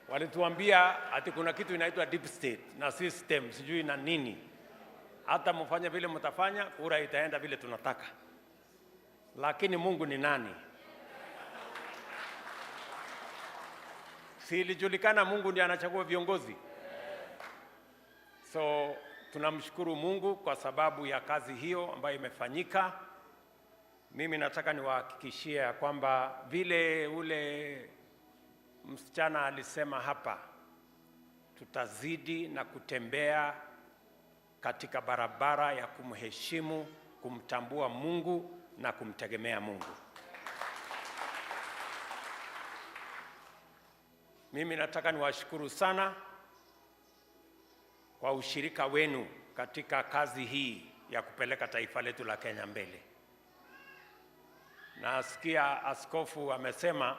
Walituambia ati kuna kitu inaitwa deep state na system sijui na nini, hata mfanye vile mtafanya, kura itaenda vile tunataka. Lakini Mungu ni nani? Si ilijulikana Mungu ndiye anachagua viongozi? So tunamshukuru Mungu kwa sababu ya kazi hiyo ambayo imefanyika. Mimi nataka niwahakikishie ya kwamba vile ule msichana alisema hapa, tutazidi na kutembea katika barabara ya kumheshimu, kumtambua Mungu na kumtegemea Mungu. Mimi nataka niwashukuru sana kwa ushirika wenu katika kazi hii ya kupeleka taifa letu la Kenya mbele. Nasikia askofu amesema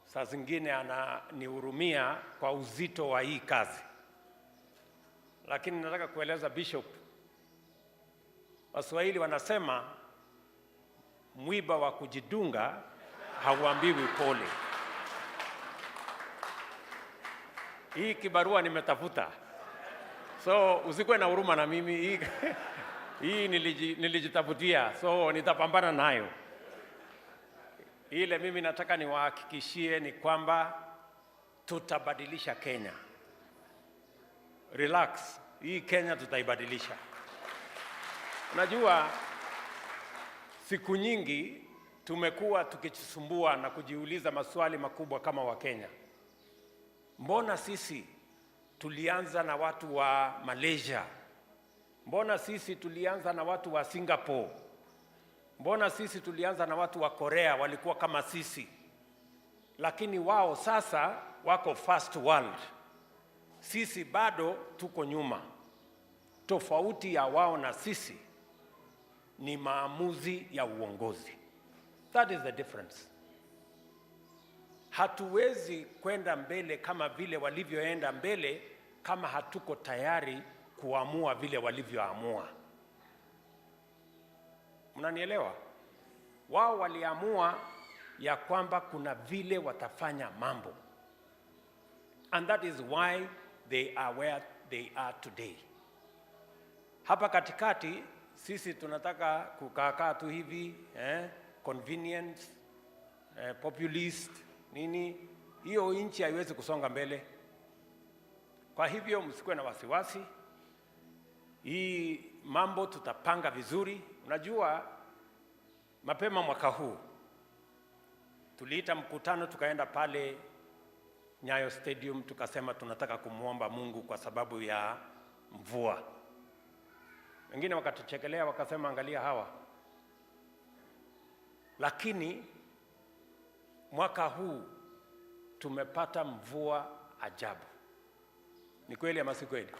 saa zingine ananihurumia kwa uzito wa hii kazi, lakini nataka kueleza Bishop, Waswahili wanasema mwiba wa kujidunga hauambiwi pole. Hii kibarua nimetafuta, so usikuwe na huruma na mimi. Hii nilijitafutia, so nitapambana nayo. Ile mimi nataka niwahakikishie ni kwamba tutabadilisha Kenya. Relax, hii Kenya tutaibadilisha. Unajua, siku nyingi tumekuwa tukijisumbua na kujiuliza maswali makubwa kama Wakenya. Mbona sisi tulianza na watu wa Malaysia? Mbona sisi tulianza na watu wa Singapore? Mbona sisi tulianza na watu wa Korea, walikuwa kama sisi, lakini wao sasa wako first world, sisi bado tuko nyuma. Tofauti ya wao na sisi ni maamuzi ya uongozi. That is the difference. Hatuwezi kwenda mbele kama vile walivyoenda mbele kama hatuko tayari kuamua vile walivyoamua. Mnanielewa? Wao waliamua ya kwamba kuna vile watafanya mambo. And that is why they are where they are today. Hapa katikati sisi tunataka kukaakaa tu hivi, convenience, populist nini, hiyo nchi haiwezi kusonga mbele. Kwa hivyo msikuwe na wasiwasi, hii mambo tutapanga vizuri. Unajua, mapema mwaka huu tuliita mkutano, tukaenda pale Nyayo Stadium, tukasema tunataka kumwomba Mungu kwa sababu ya mvua. Wengine wakatuchekelea wakasema, angalia hawa. Lakini mwaka huu tumepata mvua ajabu. Ni kweli ama si kweli?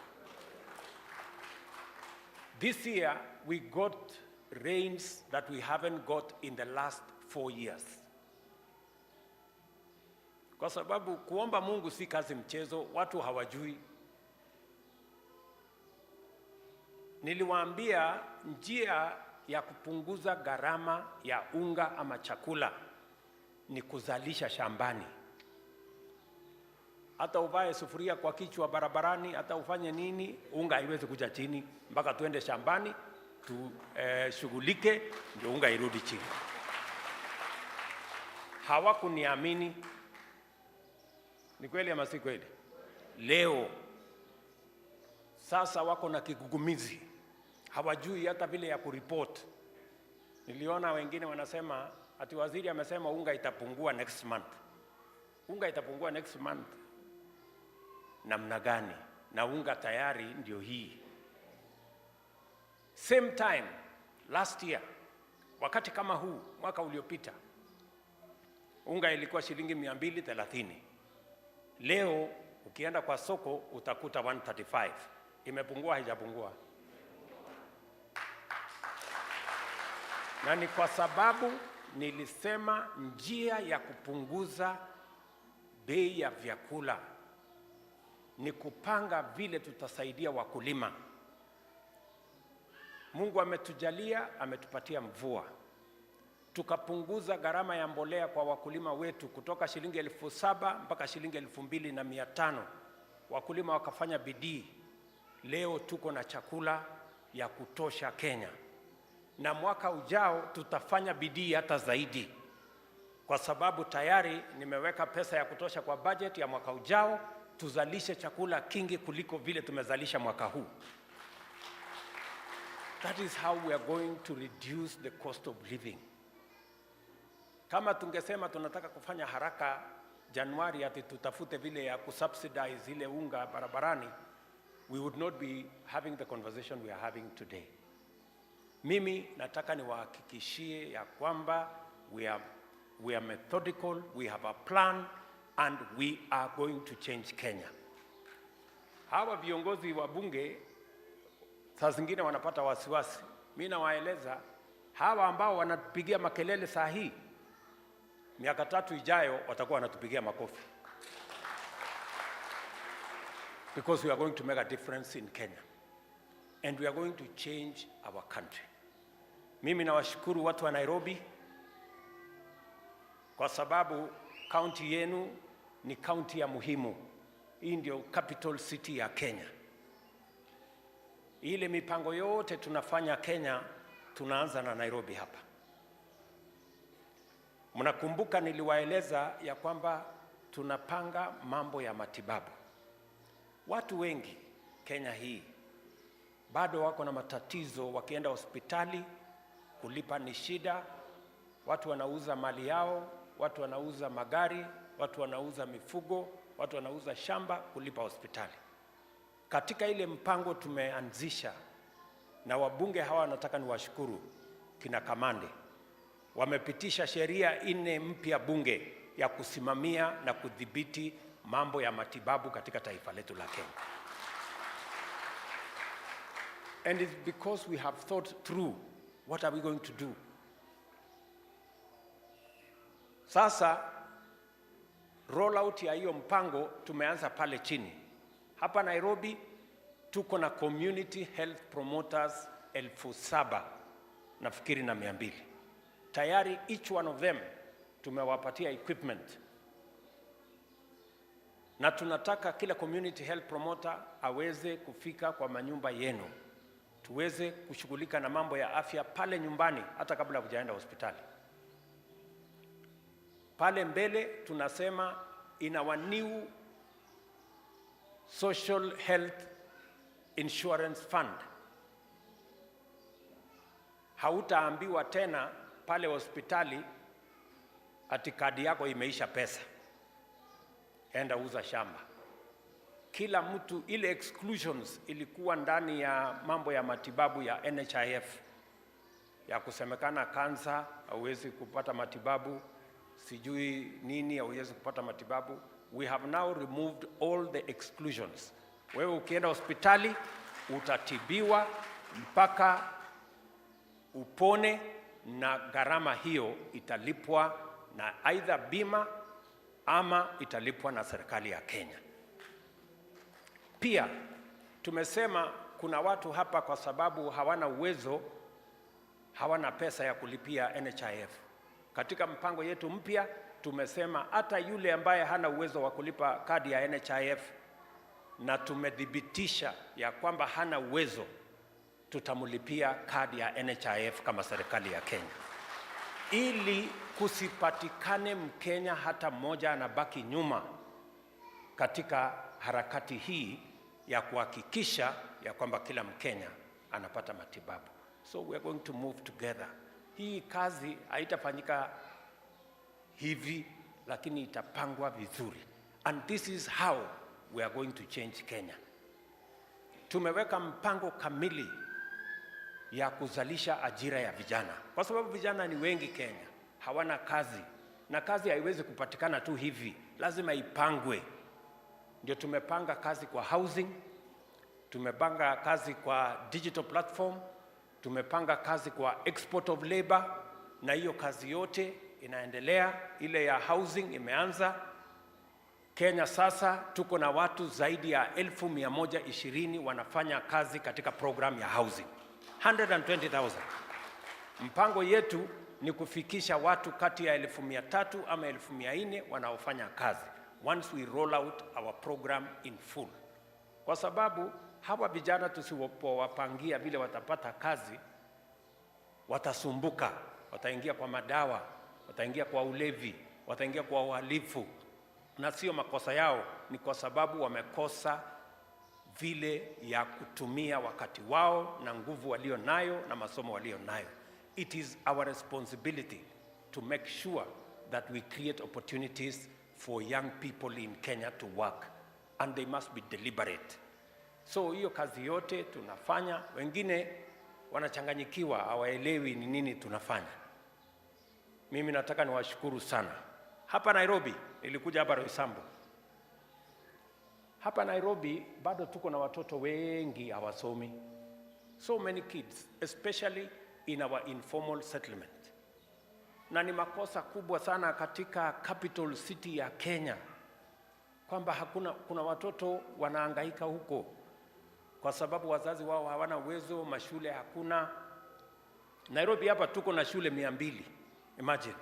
This year we got rains that we haven't got in the last 4 years. Kwa sababu kuomba Mungu si kazi mchezo, watu hawajui. Niliwaambia njia ya kupunguza gharama ya unga ama chakula ni kuzalisha shambani. Hata uvae sufuria kwa kichwa barabarani, hata ufanye nini, unga haiwezi kuja chini mpaka tuende shambani tushughulike, ndio unga irudi chini. Hawakuniamini. Ni kweli ama si kweli? Leo sasa wako na kigugumizi, hawajui hata vile ya kuripoti. Niliona wengine wanasema ati waziri amesema unga itapungua next month. Unga itapungua next month namna gani? Na unga tayari ndio hii. Same time last year, wakati kama huu mwaka uliopita, unga ilikuwa shilingi 230. Leo ukienda kwa soko utakuta 135. Imepungua haijapungua? Na ni kwa sababu nilisema njia ya kupunguza bei ya vyakula ni kupanga vile tutasaidia wakulima. Mungu ametujalia, ametupatia mvua. Tukapunguza gharama ya mbolea kwa wakulima wetu kutoka shilingi 7,000 mpaka shilingi 2,500. Wakulima wakafanya bidii. Leo tuko na chakula ya kutosha Kenya. Na mwaka ujao tutafanya bidii hata zaidi, kwa sababu tayari nimeweka pesa ya kutosha kwa budget ya mwaka ujao, tuzalishe chakula kingi kuliko vile tumezalisha mwaka huu. That is how we are going to reduce the cost of living. Kama tungesema tunataka kufanya haraka Januari ati tutafute vile ya kusubsidize ile unga barabarani, we would not be having the conversation we are having today. Mimi nataka niwahakikishie ya kwamba we are methodical, we have a plan and we are going to change Kenya. Hawa viongozi wa bunge saa zingine wanapata wasiwasi. Mi nawaeleza hawa ambao wanatupigia makelele saa hii, miaka 3 ijayo watakuwa wanatupigia makofi because we are going to make a difference in Kenya and we are going to change our country. Mimi nawashukuru watu wa Nairobi kwa sababu kaunti yenu ni kaunti ya muhimu. Hii ndio capital city ya Kenya. Ile mipango yote tunafanya Kenya, tunaanza na Nairobi hapa. Mnakumbuka niliwaeleza ya kwamba tunapanga mambo ya matibabu. Watu wengi Kenya hii bado wako na matatizo, wakienda hospitali kulipa ni shida. Watu wanauza mali yao, watu wanauza magari, watu wanauza mifugo, watu wanauza shamba kulipa hospitali. Katika ile mpango tumeanzisha na wabunge hawa, nataka niwashukuru kina Kamande, wamepitisha sheria nne mpya bunge ya kusimamia na kudhibiti mambo ya matibabu katika taifa letu la Kenya. And it's because we have thought through, what are we going to do? Sasa rollout ya hiyo mpango tumeanza pale chini. Hapa Nairobi tuko na community health promoters 7,200 nafikiri. Tayari each one of them tumewapatia equipment na tunataka kila community health promoter aweze kufika kwa manyumba yenu, tuweze kushughulika na mambo ya afya pale nyumbani, hata kabla hujaenda hospitali. Pale mbele tunasema in our new social health insurance fund, hautaambiwa tena pale hospitali ati kadi yako imeisha pesa, enda uza shamba. Kila mtu, ile exclusions ilikuwa ndani ya mambo ya matibabu ya NHIF ya kusemekana kansa hauwezi kupata matibabu, sijui nini hauwezi kupata matibabu. We have now removed all the exclusions. Wewe ukienda hospitali utatibiwa mpaka upone, na gharama hiyo italipwa na either bima ama italipwa na serikali ya Kenya. Pia tumesema kuna watu hapa kwa sababu hawana uwezo, hawana pesa ya kulipia NHIF. Katika mpango yetu mpya tumesema hata yule ambaye hana uwezo wa kulipa kadi ya NHIF na tumethibitisha ya kwamba hana uwezo, tutamlipia kadi ya NHIF kama serikali ya Kenya, ili kusipatikane Mkenya hata mmoja anabaki nyuma katika harakati hii ya kuhakikisha ya kwamba kila Mkenya anapata matibabu. So we are going to move together. Hii kazi haitafanyika hivi, lakini itapangwa vizuri. And this is how we are going to change Kenya. Tumeweka mpango kamili ya kuzalisha ajira ya vijana, kwa sababu vijana ni wengi Kenya, hawana kazi, na kazi haiwezi kupatikana tu hivi, lazima ipangwe. Ndio tumepanga kazi kwa housing, tumepanga kazi kwa digital platform, tumepanga kazi kwa export of labor, na hiyo kazi yote inaendelea. Ile ya housing imeanza. Kenya sasa tuko na watu zaidi ya 120,000 wanafanya kazi katika program ya housing, 120,000. Mpango yetu ni kufikisha watu kati ya 300,000 ama 400,000 wanaofanya kazi once we roll out our program in full, kwa sababu hawa vijana tusipowapangia vile watapata kazi, watasumbuka, wataingia kwa madawa, wataingia kwa ulevi, wataingia kwa uhalifu, na sio makosa yao, ni kwa sababu wamekosa vile ya kutumia wakati wao na nguvu walio nayo na masomo walio nayo. It is our responsibility to make sure that we create opportunities for young people in Kenya to work, and they must be deliberate. So hiyo kazi yote tunafanya, wengine wanachanganyikiwa, hawaelewi ni nini tunafanya. Mimi nataka niwashukuru sana. Hapa Nairobi, nilikuja hapa Roysambu. Hapa Nairobi bado tuko na watoto wengi hawasomi. So many kids, especially in our informal settlement. Na ni makosa kubwa sana katika capital city ya Kenya kwamba hakuna, kuna watoto wanahangaika huko kwa sababu wazazi wao hawana uwezo, mashule hakuna. Nairobi hapa tuko na shule 200. Imagine.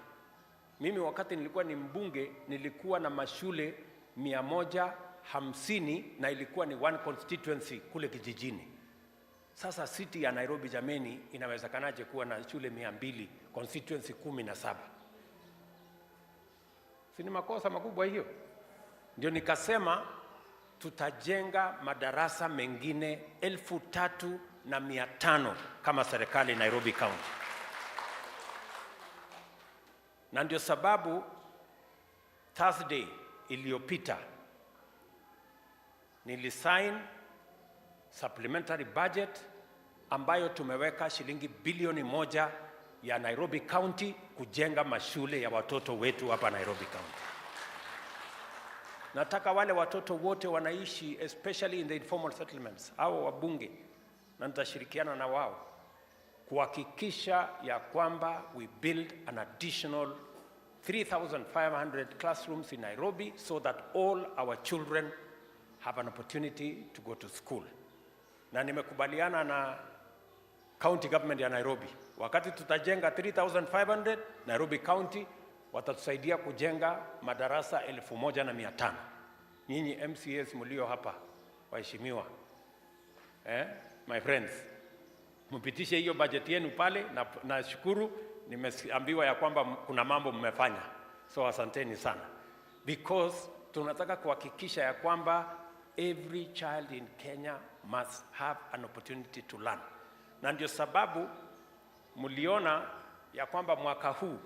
Mimi wakati nilikuwa ni mbunge nilikuwa na mashule 150 na ilikuwa ni one constituency kule kijijini. Sasa city ya Nairobi jameni, inawezekanaje kuwa na shule 200 constituency 17? Si ni makosa makubwa hiyo? Ndio nikasema tutajenga madarasa mengine 3,500 kama serikali Nairobi County, na ndio sababu Thursday iliyopita nilisign supplementary budget ambayo tumeweka shilingi bilioni 1 ya Nairobi County kujenga mashule ya watoto wetu hapa Nairobi County. Nataka wale watoto wote wanaishi especially in the informal settlements, hao wabunge, na nitashirikiana na wao kuhakikisha ya kwamba we build an additional 3,500 classrooms in Nairobi so that all our children have an opportunity to go to school. Na nimekubaliana na county government ya Nairobi, wakati tutajenga 3500, Nairobi County watatusaidia kujenga madarasa 1,500. Nyinyi MCAs mlio hapa, waheshimiwa, my friends, mpitishe hiyo bajeti yenu pale, na nashukuru nimeambiwa ya kwamba kuna mambo mmefanya, so asanteni sana, because tunataka kuhakikisha ya kwamba every child in Kenya must have an opportunity to learn, na ndio sababu mliona ya kwamba mwaka huu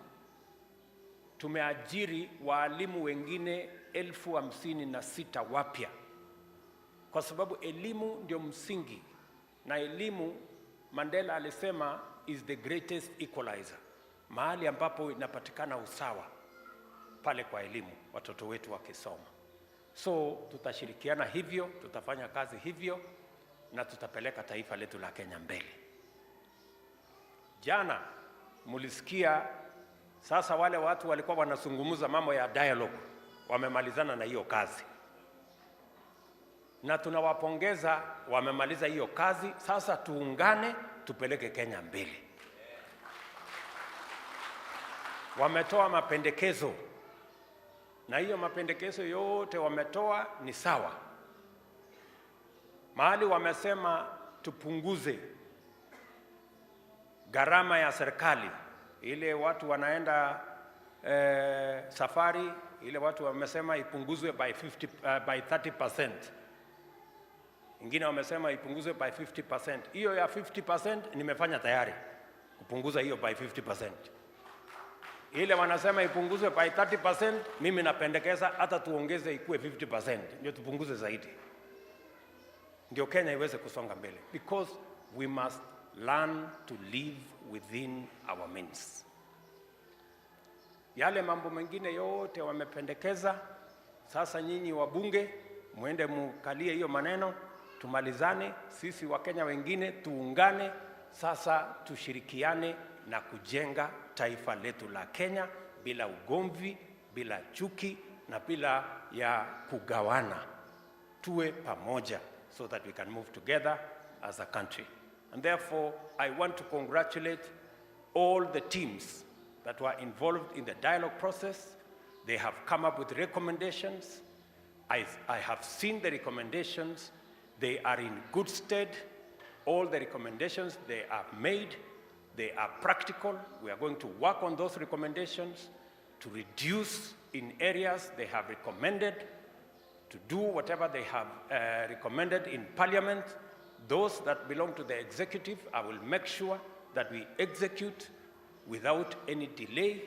tumeajiri waalimu wengine 56,000 wapya, kwa sababu elimu ndio msingi, na elimu Mandela alisema is the greatest equalizer, mahali ambapo inapatikana usawa pale kwa elimu, watoto wetu wakisoma. So tutashirikiana hivyo, tutafanya kazi hivyo na tutapeleka taifa letu la Kenya mbele. Jana mulisikia sasa wale watu walikuwa wanazungumza mambo ya dialogue, wamemalizana na hiyo kazi, na tunawapongeza, wamemaliza hiyo kazi. Sasa tuungane, tupeleke Kenya mbele. Wametoa mapendekezo, na hiyo mapendekezo yote wametoa ni sawa. Mahali wamesema tupunguze gharama ya serikali, ile watu wanaenda safari ile watu wamesema ipunguzwe by 50, by 30%. Ingine wamesema ipunguzwe by 50%. Hiyo ya 50% nimefanya tayari kupunguza hiyo by 50%. Ile wanasema ipunguzwe by 30%, mimi napendekeza hata tuongeze ikuwe 50%, ndio tupunguze zaidi, ndio Kenya iweze kusonga mbele, because we must learn to live within our means. Yale mambo mengine yote wamependekeza, sasa nyinyi wabunge muende mukalie hiyo maneno, tumalizane. Sisi Wakenya wengine tuungane, sasa tushirikiane na kujenga taifa letu la Kenya bila ugomvi, bila chuki na bila ya kugawana. Tuwe pamoja so that we can move together as a country. And therefore, I want to congratulate all the teams that were involved in the dialogue process. They have come up with recommendations. I have seen the recommendations. They are in good stead. All the recommendations they have made, they are practical. We are going to work on those recommendations to reduce in areas they have recommended, to do whatever they have recommended in parliament. Those that belong to the executive, I will make sure that we execute without any delay.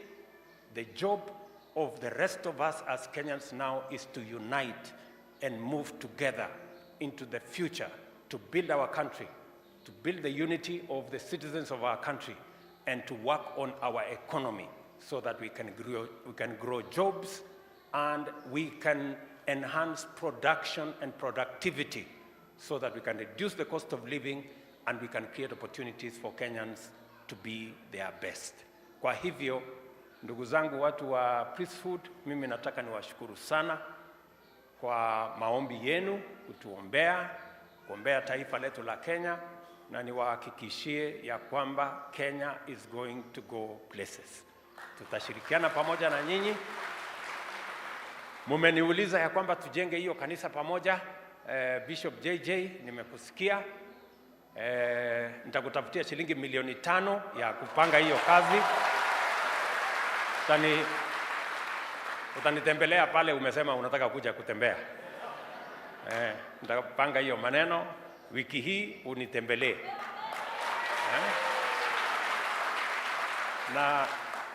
The job of the rest of us as Kenyans now is to unite and move together into the future. to build our country, to build the unity of the citizens of our country, and to work on our economy so that we can grow jobs and we can enhance production and productivity so that we can reduce the cost of living and we can create opportunities for Kenyans to be their best. Kwa hivyo, ndugu zangu watu wa priesthood, mimi nataka niwashukuru sana kwa maombi yenu kutuombea, kuombea taifa letu la Kenya, na niwahakikishie ya kwamba Kenya is going to go places. Tutashirikiana pamoja na nyinyi. Mumeniuliza ya kwamba tujenge hiyo kanisa pamoja. Bishop JJ, nimekusikia. Nitakutafutia shilingi milioni 5 ya kupanga hiyo kazi. Utanitembelea pale, umesema unataka kuja kutembea. Nitapanga hiyo maneno wiki hii unitembelee.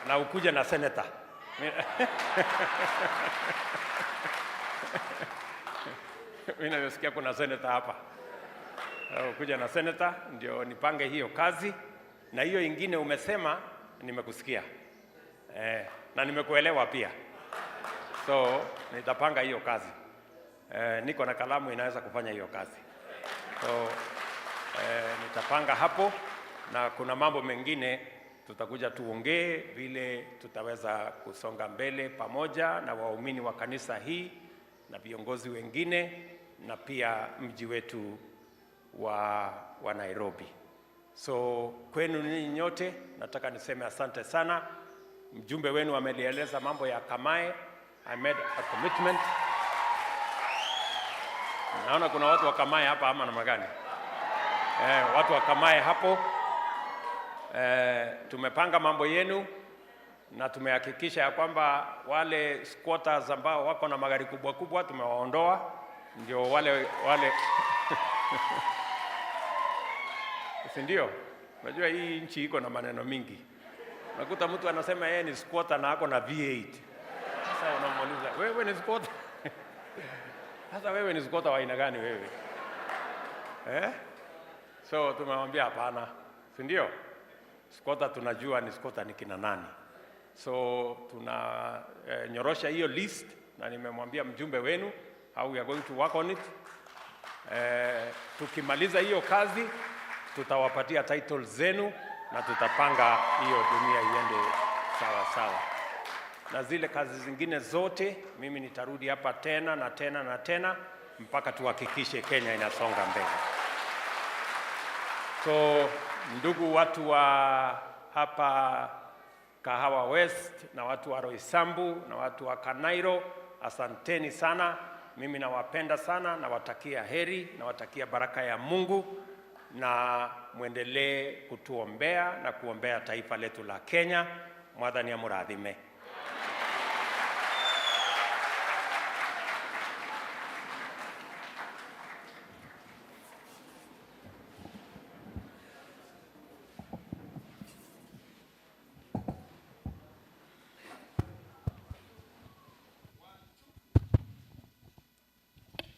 Na ukuje na senator. Mimi nasikia kuna senator hapa. Ukuja na senator ndio nipange hiyo kazi, na hiyo ingine umesema nimekusikia. Na nimekuelewa pia. So nitapanga hiyo kazi. Niko na kalamu inaweza kufanya hiyo kazi. So nitapanga hapo, na kuna mambo mengine tutakuja tuongee vile tutaweza kusonga mbele pamoja na waumini wa kanisa hii na viongozi wengine na pia mji wetu wa Nairobi. So kwenu ninyi nyote nataka niseme asante sana. Mjumbe wenu amelieleza mambo ya Kamae. I made a commitment. Naona kuna watu wa Kamae hapa ama namna gani? Watu wa Kamae hapo. Tumepanga mambo yenu na tumehakikisha ya kwamba wale squatters ambao wako na magari kubwa kubwa tumewaondoa, ndio wale wale si ndio? Unajua hii nchi iko na maneno mingi. Unakuta mtu anasema yeye ni squatter na ako na V8. Sasa unamuuliza, wewe ni squatter? Sasa wewe ni squatter wa aina gani wewe? Eh? So tumemwambia hapana, si ndio? Squatter tunajua ni squatter ni kina nani. So tuna nyorosha hiyo list na nimemwambia mjumbe wenu how we are going to work on it. Tukimaliza hiyo kazi tutawapatia title zenu na tutapanga hiyo dunia iende sawa sawa. Na zile kazi zingine zote mimi nitarudi hapa tena na tena na tena mpaka tuhakikishe Kenya inasonga mbele. So ndugu watu wa hapa Kahawa West na watu wa Roysambu na watu wa Kanairo, asanteni sana. Mimi nawapenda sana, nawatakia heri, nawatakia baraka ya Mungu, na mwendelee kutuombea na kuombea taifa letu la Kenya. Mwathani amurathime.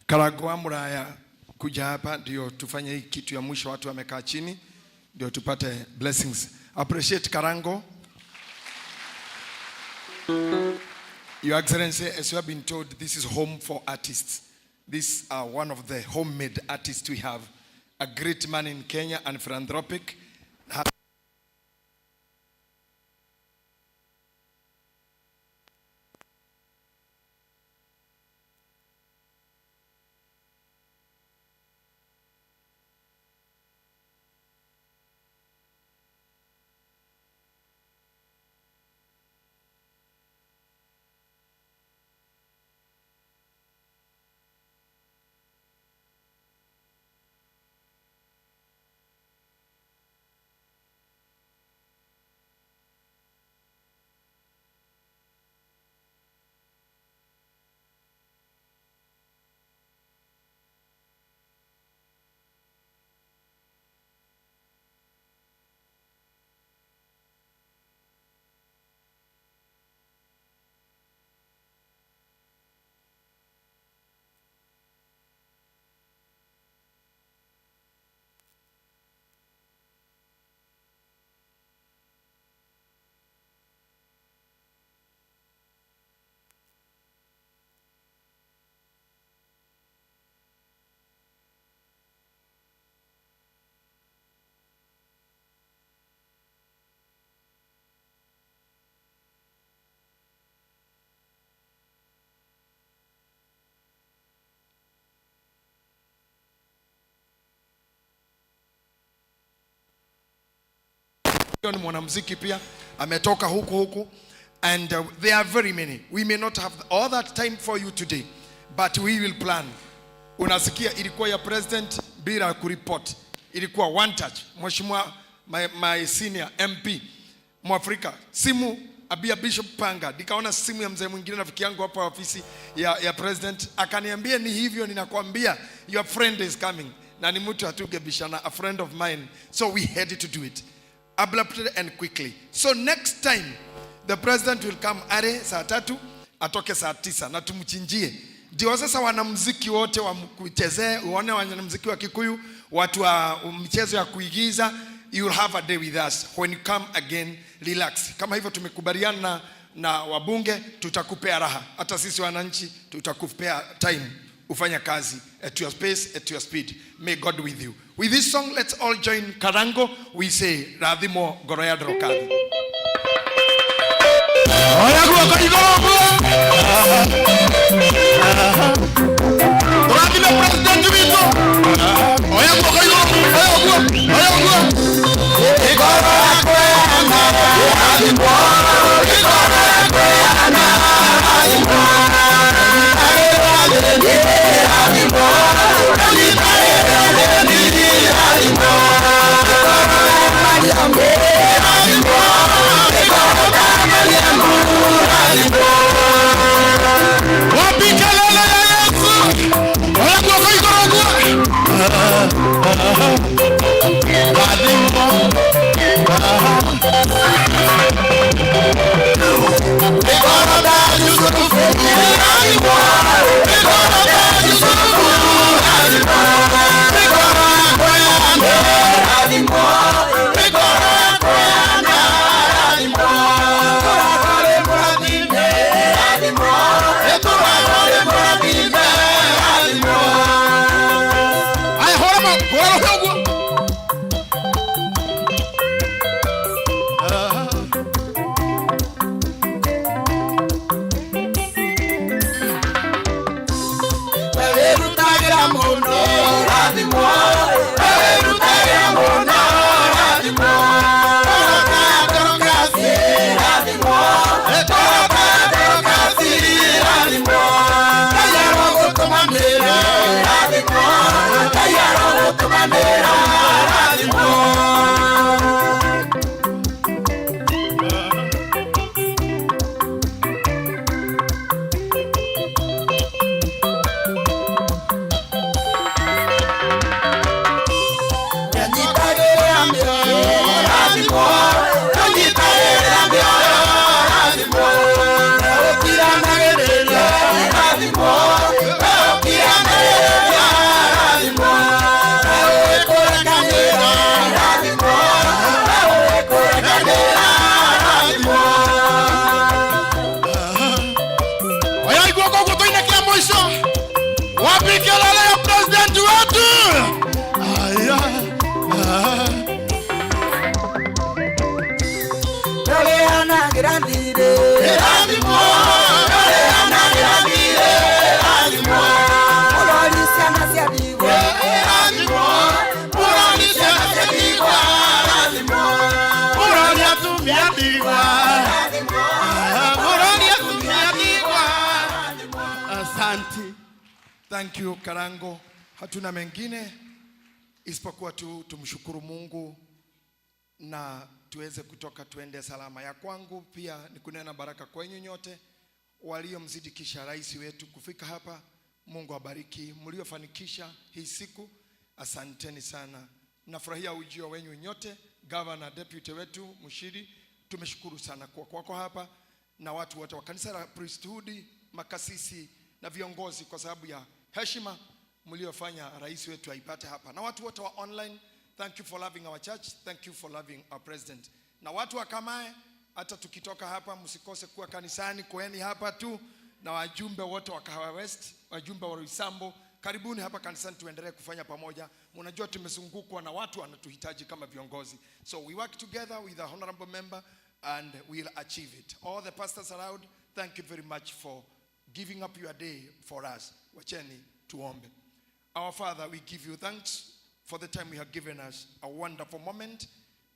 Karango wa Muraya kuja hapa ndio tufanye hii kitu ya mwisho, watu wamekaa chini ndio tupate blessings. Appreciate Karango. Your Excellency, as you have been told, this is home for artists. These are one of the homemade artists we have. A great man in Kenya and philanthropic. Ni mwanamuziki pia ametoka huku huku, and there are very many. We may not have all that time for you today, but we will plan. Unasikia ilikuwa ya president bila kuripot, ilikuwa one touch. Mheshimiwa my senior MP Mwafrika, simu abia Bishop Panga, nikaona simu ya mzee mwingine rafiki yangu hapa ofisi ya president, akaniambia ni hivyo, ninakwambia your friend is coming, na ni mtu hatugebishana, a friend of mine, so we had to do it abruptly and quickly. So next time the president will come are saa 3, atoke saa 9 na tumchinjie. Ndio sasa wanamuziki wote wamkuchezee, uone wanamuziki wa Kikuyu, watu wa mchezo ya kuigiza. You will have a day with us. When you come again, relax. Kama hivyo tumekubaliana na wabunge, tutakupea raha. Hata sisi wananchi tutakupea time ufanya kazi at your pace, at your speed. May God with you. With this song, let's all join Karango. We say, Rathimo Goro ya Dorokadhi. Oya guoko igũrũ. Tũrathime president witũ. Oya guoko igũrũ. Oya ũguo. Oya ũguo. Igoro yakweana, rathimwo. Igoro yakweana, rathimwo. Rathimwo. Rathimwo. Rathimwo. Wapi kelele ya Yesu? Oya guoko igũrũ ũguo. Rathimwo. Igoro da Yusufu, rathimwo. Igoro da Yusufu, rathimwo. Igoro yakweana, rathimwo. Igoro yakweana, rathimwo. Tũragore mũrathime, rathimwo. Tũragore mũrathime, rathimwo. Aya, hũra hũra rũhĩ ũguo. Wĩrutagĩra mũno, rathimwo. Wĩrutagĩra mũno, rathimwo. Toroka, Dorokasi, rathimwo. Toroka, Dorokasi, rathimwo. Ngai arogũtũmanĩra, rathimwo. Ngai arogũtũmanĩra, rathimwo. Nyitanĩra mĩoyo, rathimwo. Nyitanĩra mĩoyo, rathimwo. Ũkiranagĩrĩria, rathimwo. Ũkiranagĩrĩria, rathimwo. Ũkũrekanĩra, rathimwo. Ũkũrekanĩra, rathimwo. Oya guoko ũguo tũine kĩa mũico. Wapi kelele ya president wetu? Aya. Tũrĩanagĩra thirĩ, rathimwo. Tũrĩanagĩra thirĩ, rathimwo. Mũrori ciana cia ndigwa, rathimwo. Mũrori ciana cia ndigwa, rathimwo. Mũrori atumia ndigwa, rathimwo. Mũrori atumia ndigwa. Asante. Thank you Karango. Hatuna mengine isipokuwa tu tumshukuru Mungu na tuweze kutoka tuende salama. Ya kwangu pia ni kunena baraka kwenyu nyote waliomzidikisha rais wetu kufika hapa. Mungu abariki mliofanikisha hii siku, asanteni sana. Nafurahia ujio wenyu nyote. Governor, deputy wetu Mushiri, tumeshukuru sana kwa kwako hapa na watu wote wa kanisa la priesthood, makasisi na viongozi, kwa sababu ya heshima mliofanya rais wetu aipate hapa, na watu wote wa online, thank you for loving our church, thank you for loving our president. Na watu wa Kamae, hata tukitoka hapa msikose kuwa kanisani, kueni hapa tu, na wajumbe wote wa Kahawa West, wajumbe wa Roysambu, karibuni hapa kanisani tuendelee kufanya pamoja. Mnajua tumezungukwa na watu wanatuhitaji kama viongozi. So we work together with the honorable member and we'll achieve it. All the pastors around, thank you very much for giving up your day for us. Wacheni tuombe. Our Father, we give you thanks for the time you have given us, a wonderful moment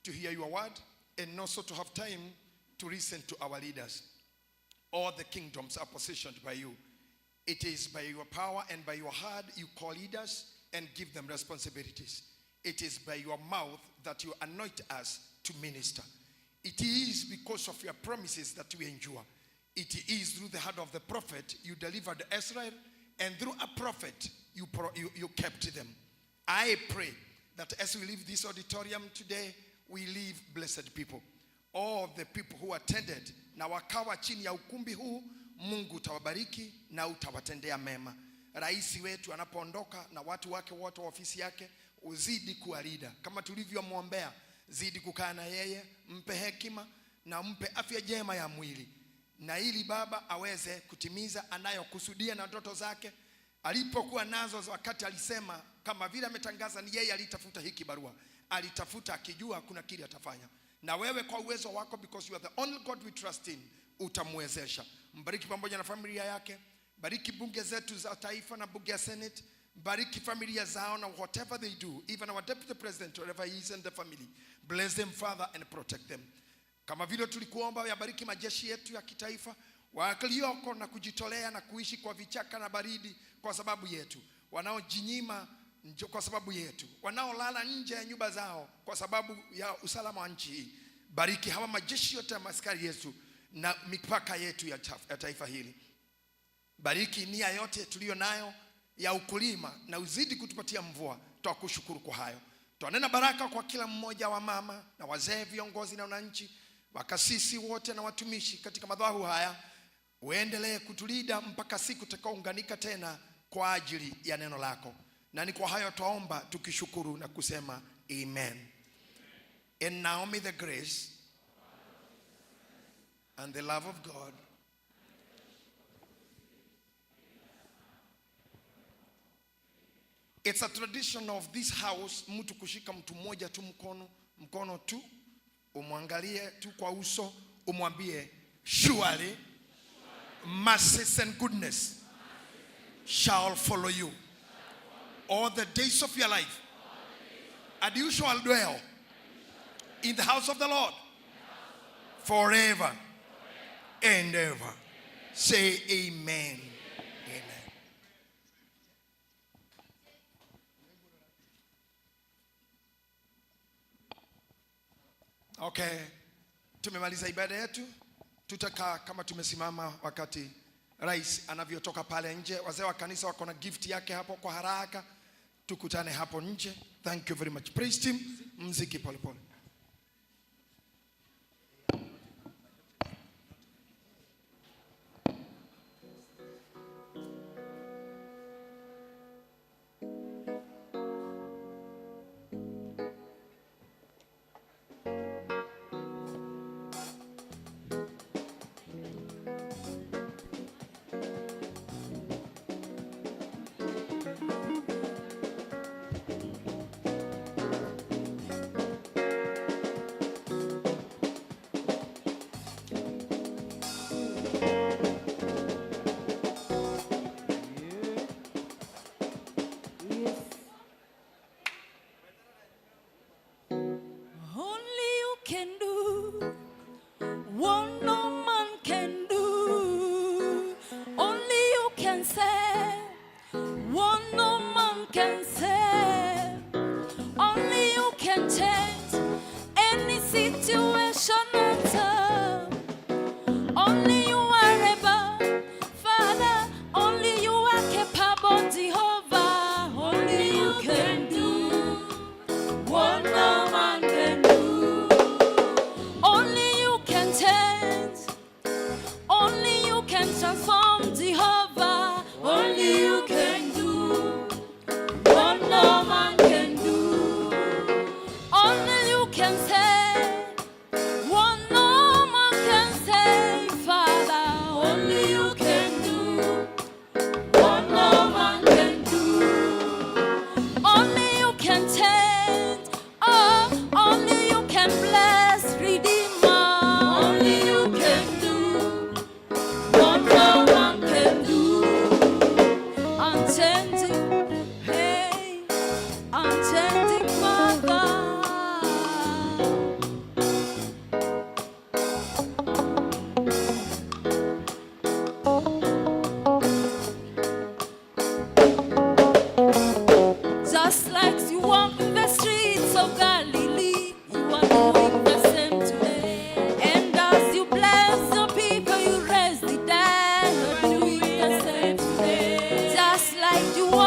to hear your word. and also to have time to listen to our leaders. All the kingdoms are positioned by you. It is by your power and by your heart you call leaders and give them responsibilities. It is by your mouth that you anoint us to minister. It is because of your promises that we endure. It is through the hand of the prophet you delivered Israel, and through a prophet you kept them. I pray that as we leave this auditorium today, we leave blessed people. All the people who attended na wakawa chini ya ukumbi huu, Mungu utawabariki na utawatendea mema. Rais wetu anapoondoka na watu wake wote wa ofisi yake, uzidi kuwa leader kama tulivyomwombea, zidi kukaa na yeye, mpe hekima na mpe afya njema ya mwili, na ili Baba aweze kutimiza anayokusudia na ndoto zake alipokuwa nazo wakati alisema, kama vile ametangaza, ni yeye alitafuta hiki barua, alitafuta akijua kuna kile atafanya. Na wewe kwa uwezo wako, because you are the only God we trust in, utamwezesha. Mbariki pamoja na familia yake, bariki bunge zetu za taifa na bunge ya Senate, bariki familia zao na whatever they do, even our deputy president wherever he is and the family, bless them Father and protect them. Kama vile tulikuomba yabariki majeshi yetu ya kitaifa walioko na kujitolea na kuishi kwa vichaka na baridi kwa sababu yetu, wanaojinyima kwa sababu yetu, wanaolala nje ya nyumba zao kwa sababu ya usalama wa nchi hii. Bariki hawa majeshi yote ya maskari yetu na mipaka yetu ya taifa hili. Bariki nia yote tuliyo nayo ya ukulima na uzidi kutupatia mvua. Twakushukuru kwa hayo. Twanena baraka kwa kila mmoja wa mama na wazee, viongozi na wananchi, wakasisi wote na watumishi katika madhabahu haya. Uendelee kutulinda mpaka siku tutakaounganika tena kwa ajili ya neno lako. Na ni kwa hayo twaomba tukishukuru na kusema amen. And now may the grace and the love of God It's a tradition of this house, mtu kushika mtu mmoja tu mkono, mkono tu, umwangalie tu kwa uso, umwambie surely mercies and goodness shall follow you all the days of your life, and you shall dwell in the house of the Lord forever and ever. Say amen. Amen. Okay, tumemaliza ibada yetu. Tutakaa kama tumesimama wakati rais anavyotoka pale nje. Wazee wa kanisa wako na gift yake hapo kwa haraka. Tukutane hapo nje. Thank you very much. Praise team, mziki pole pole. Like you.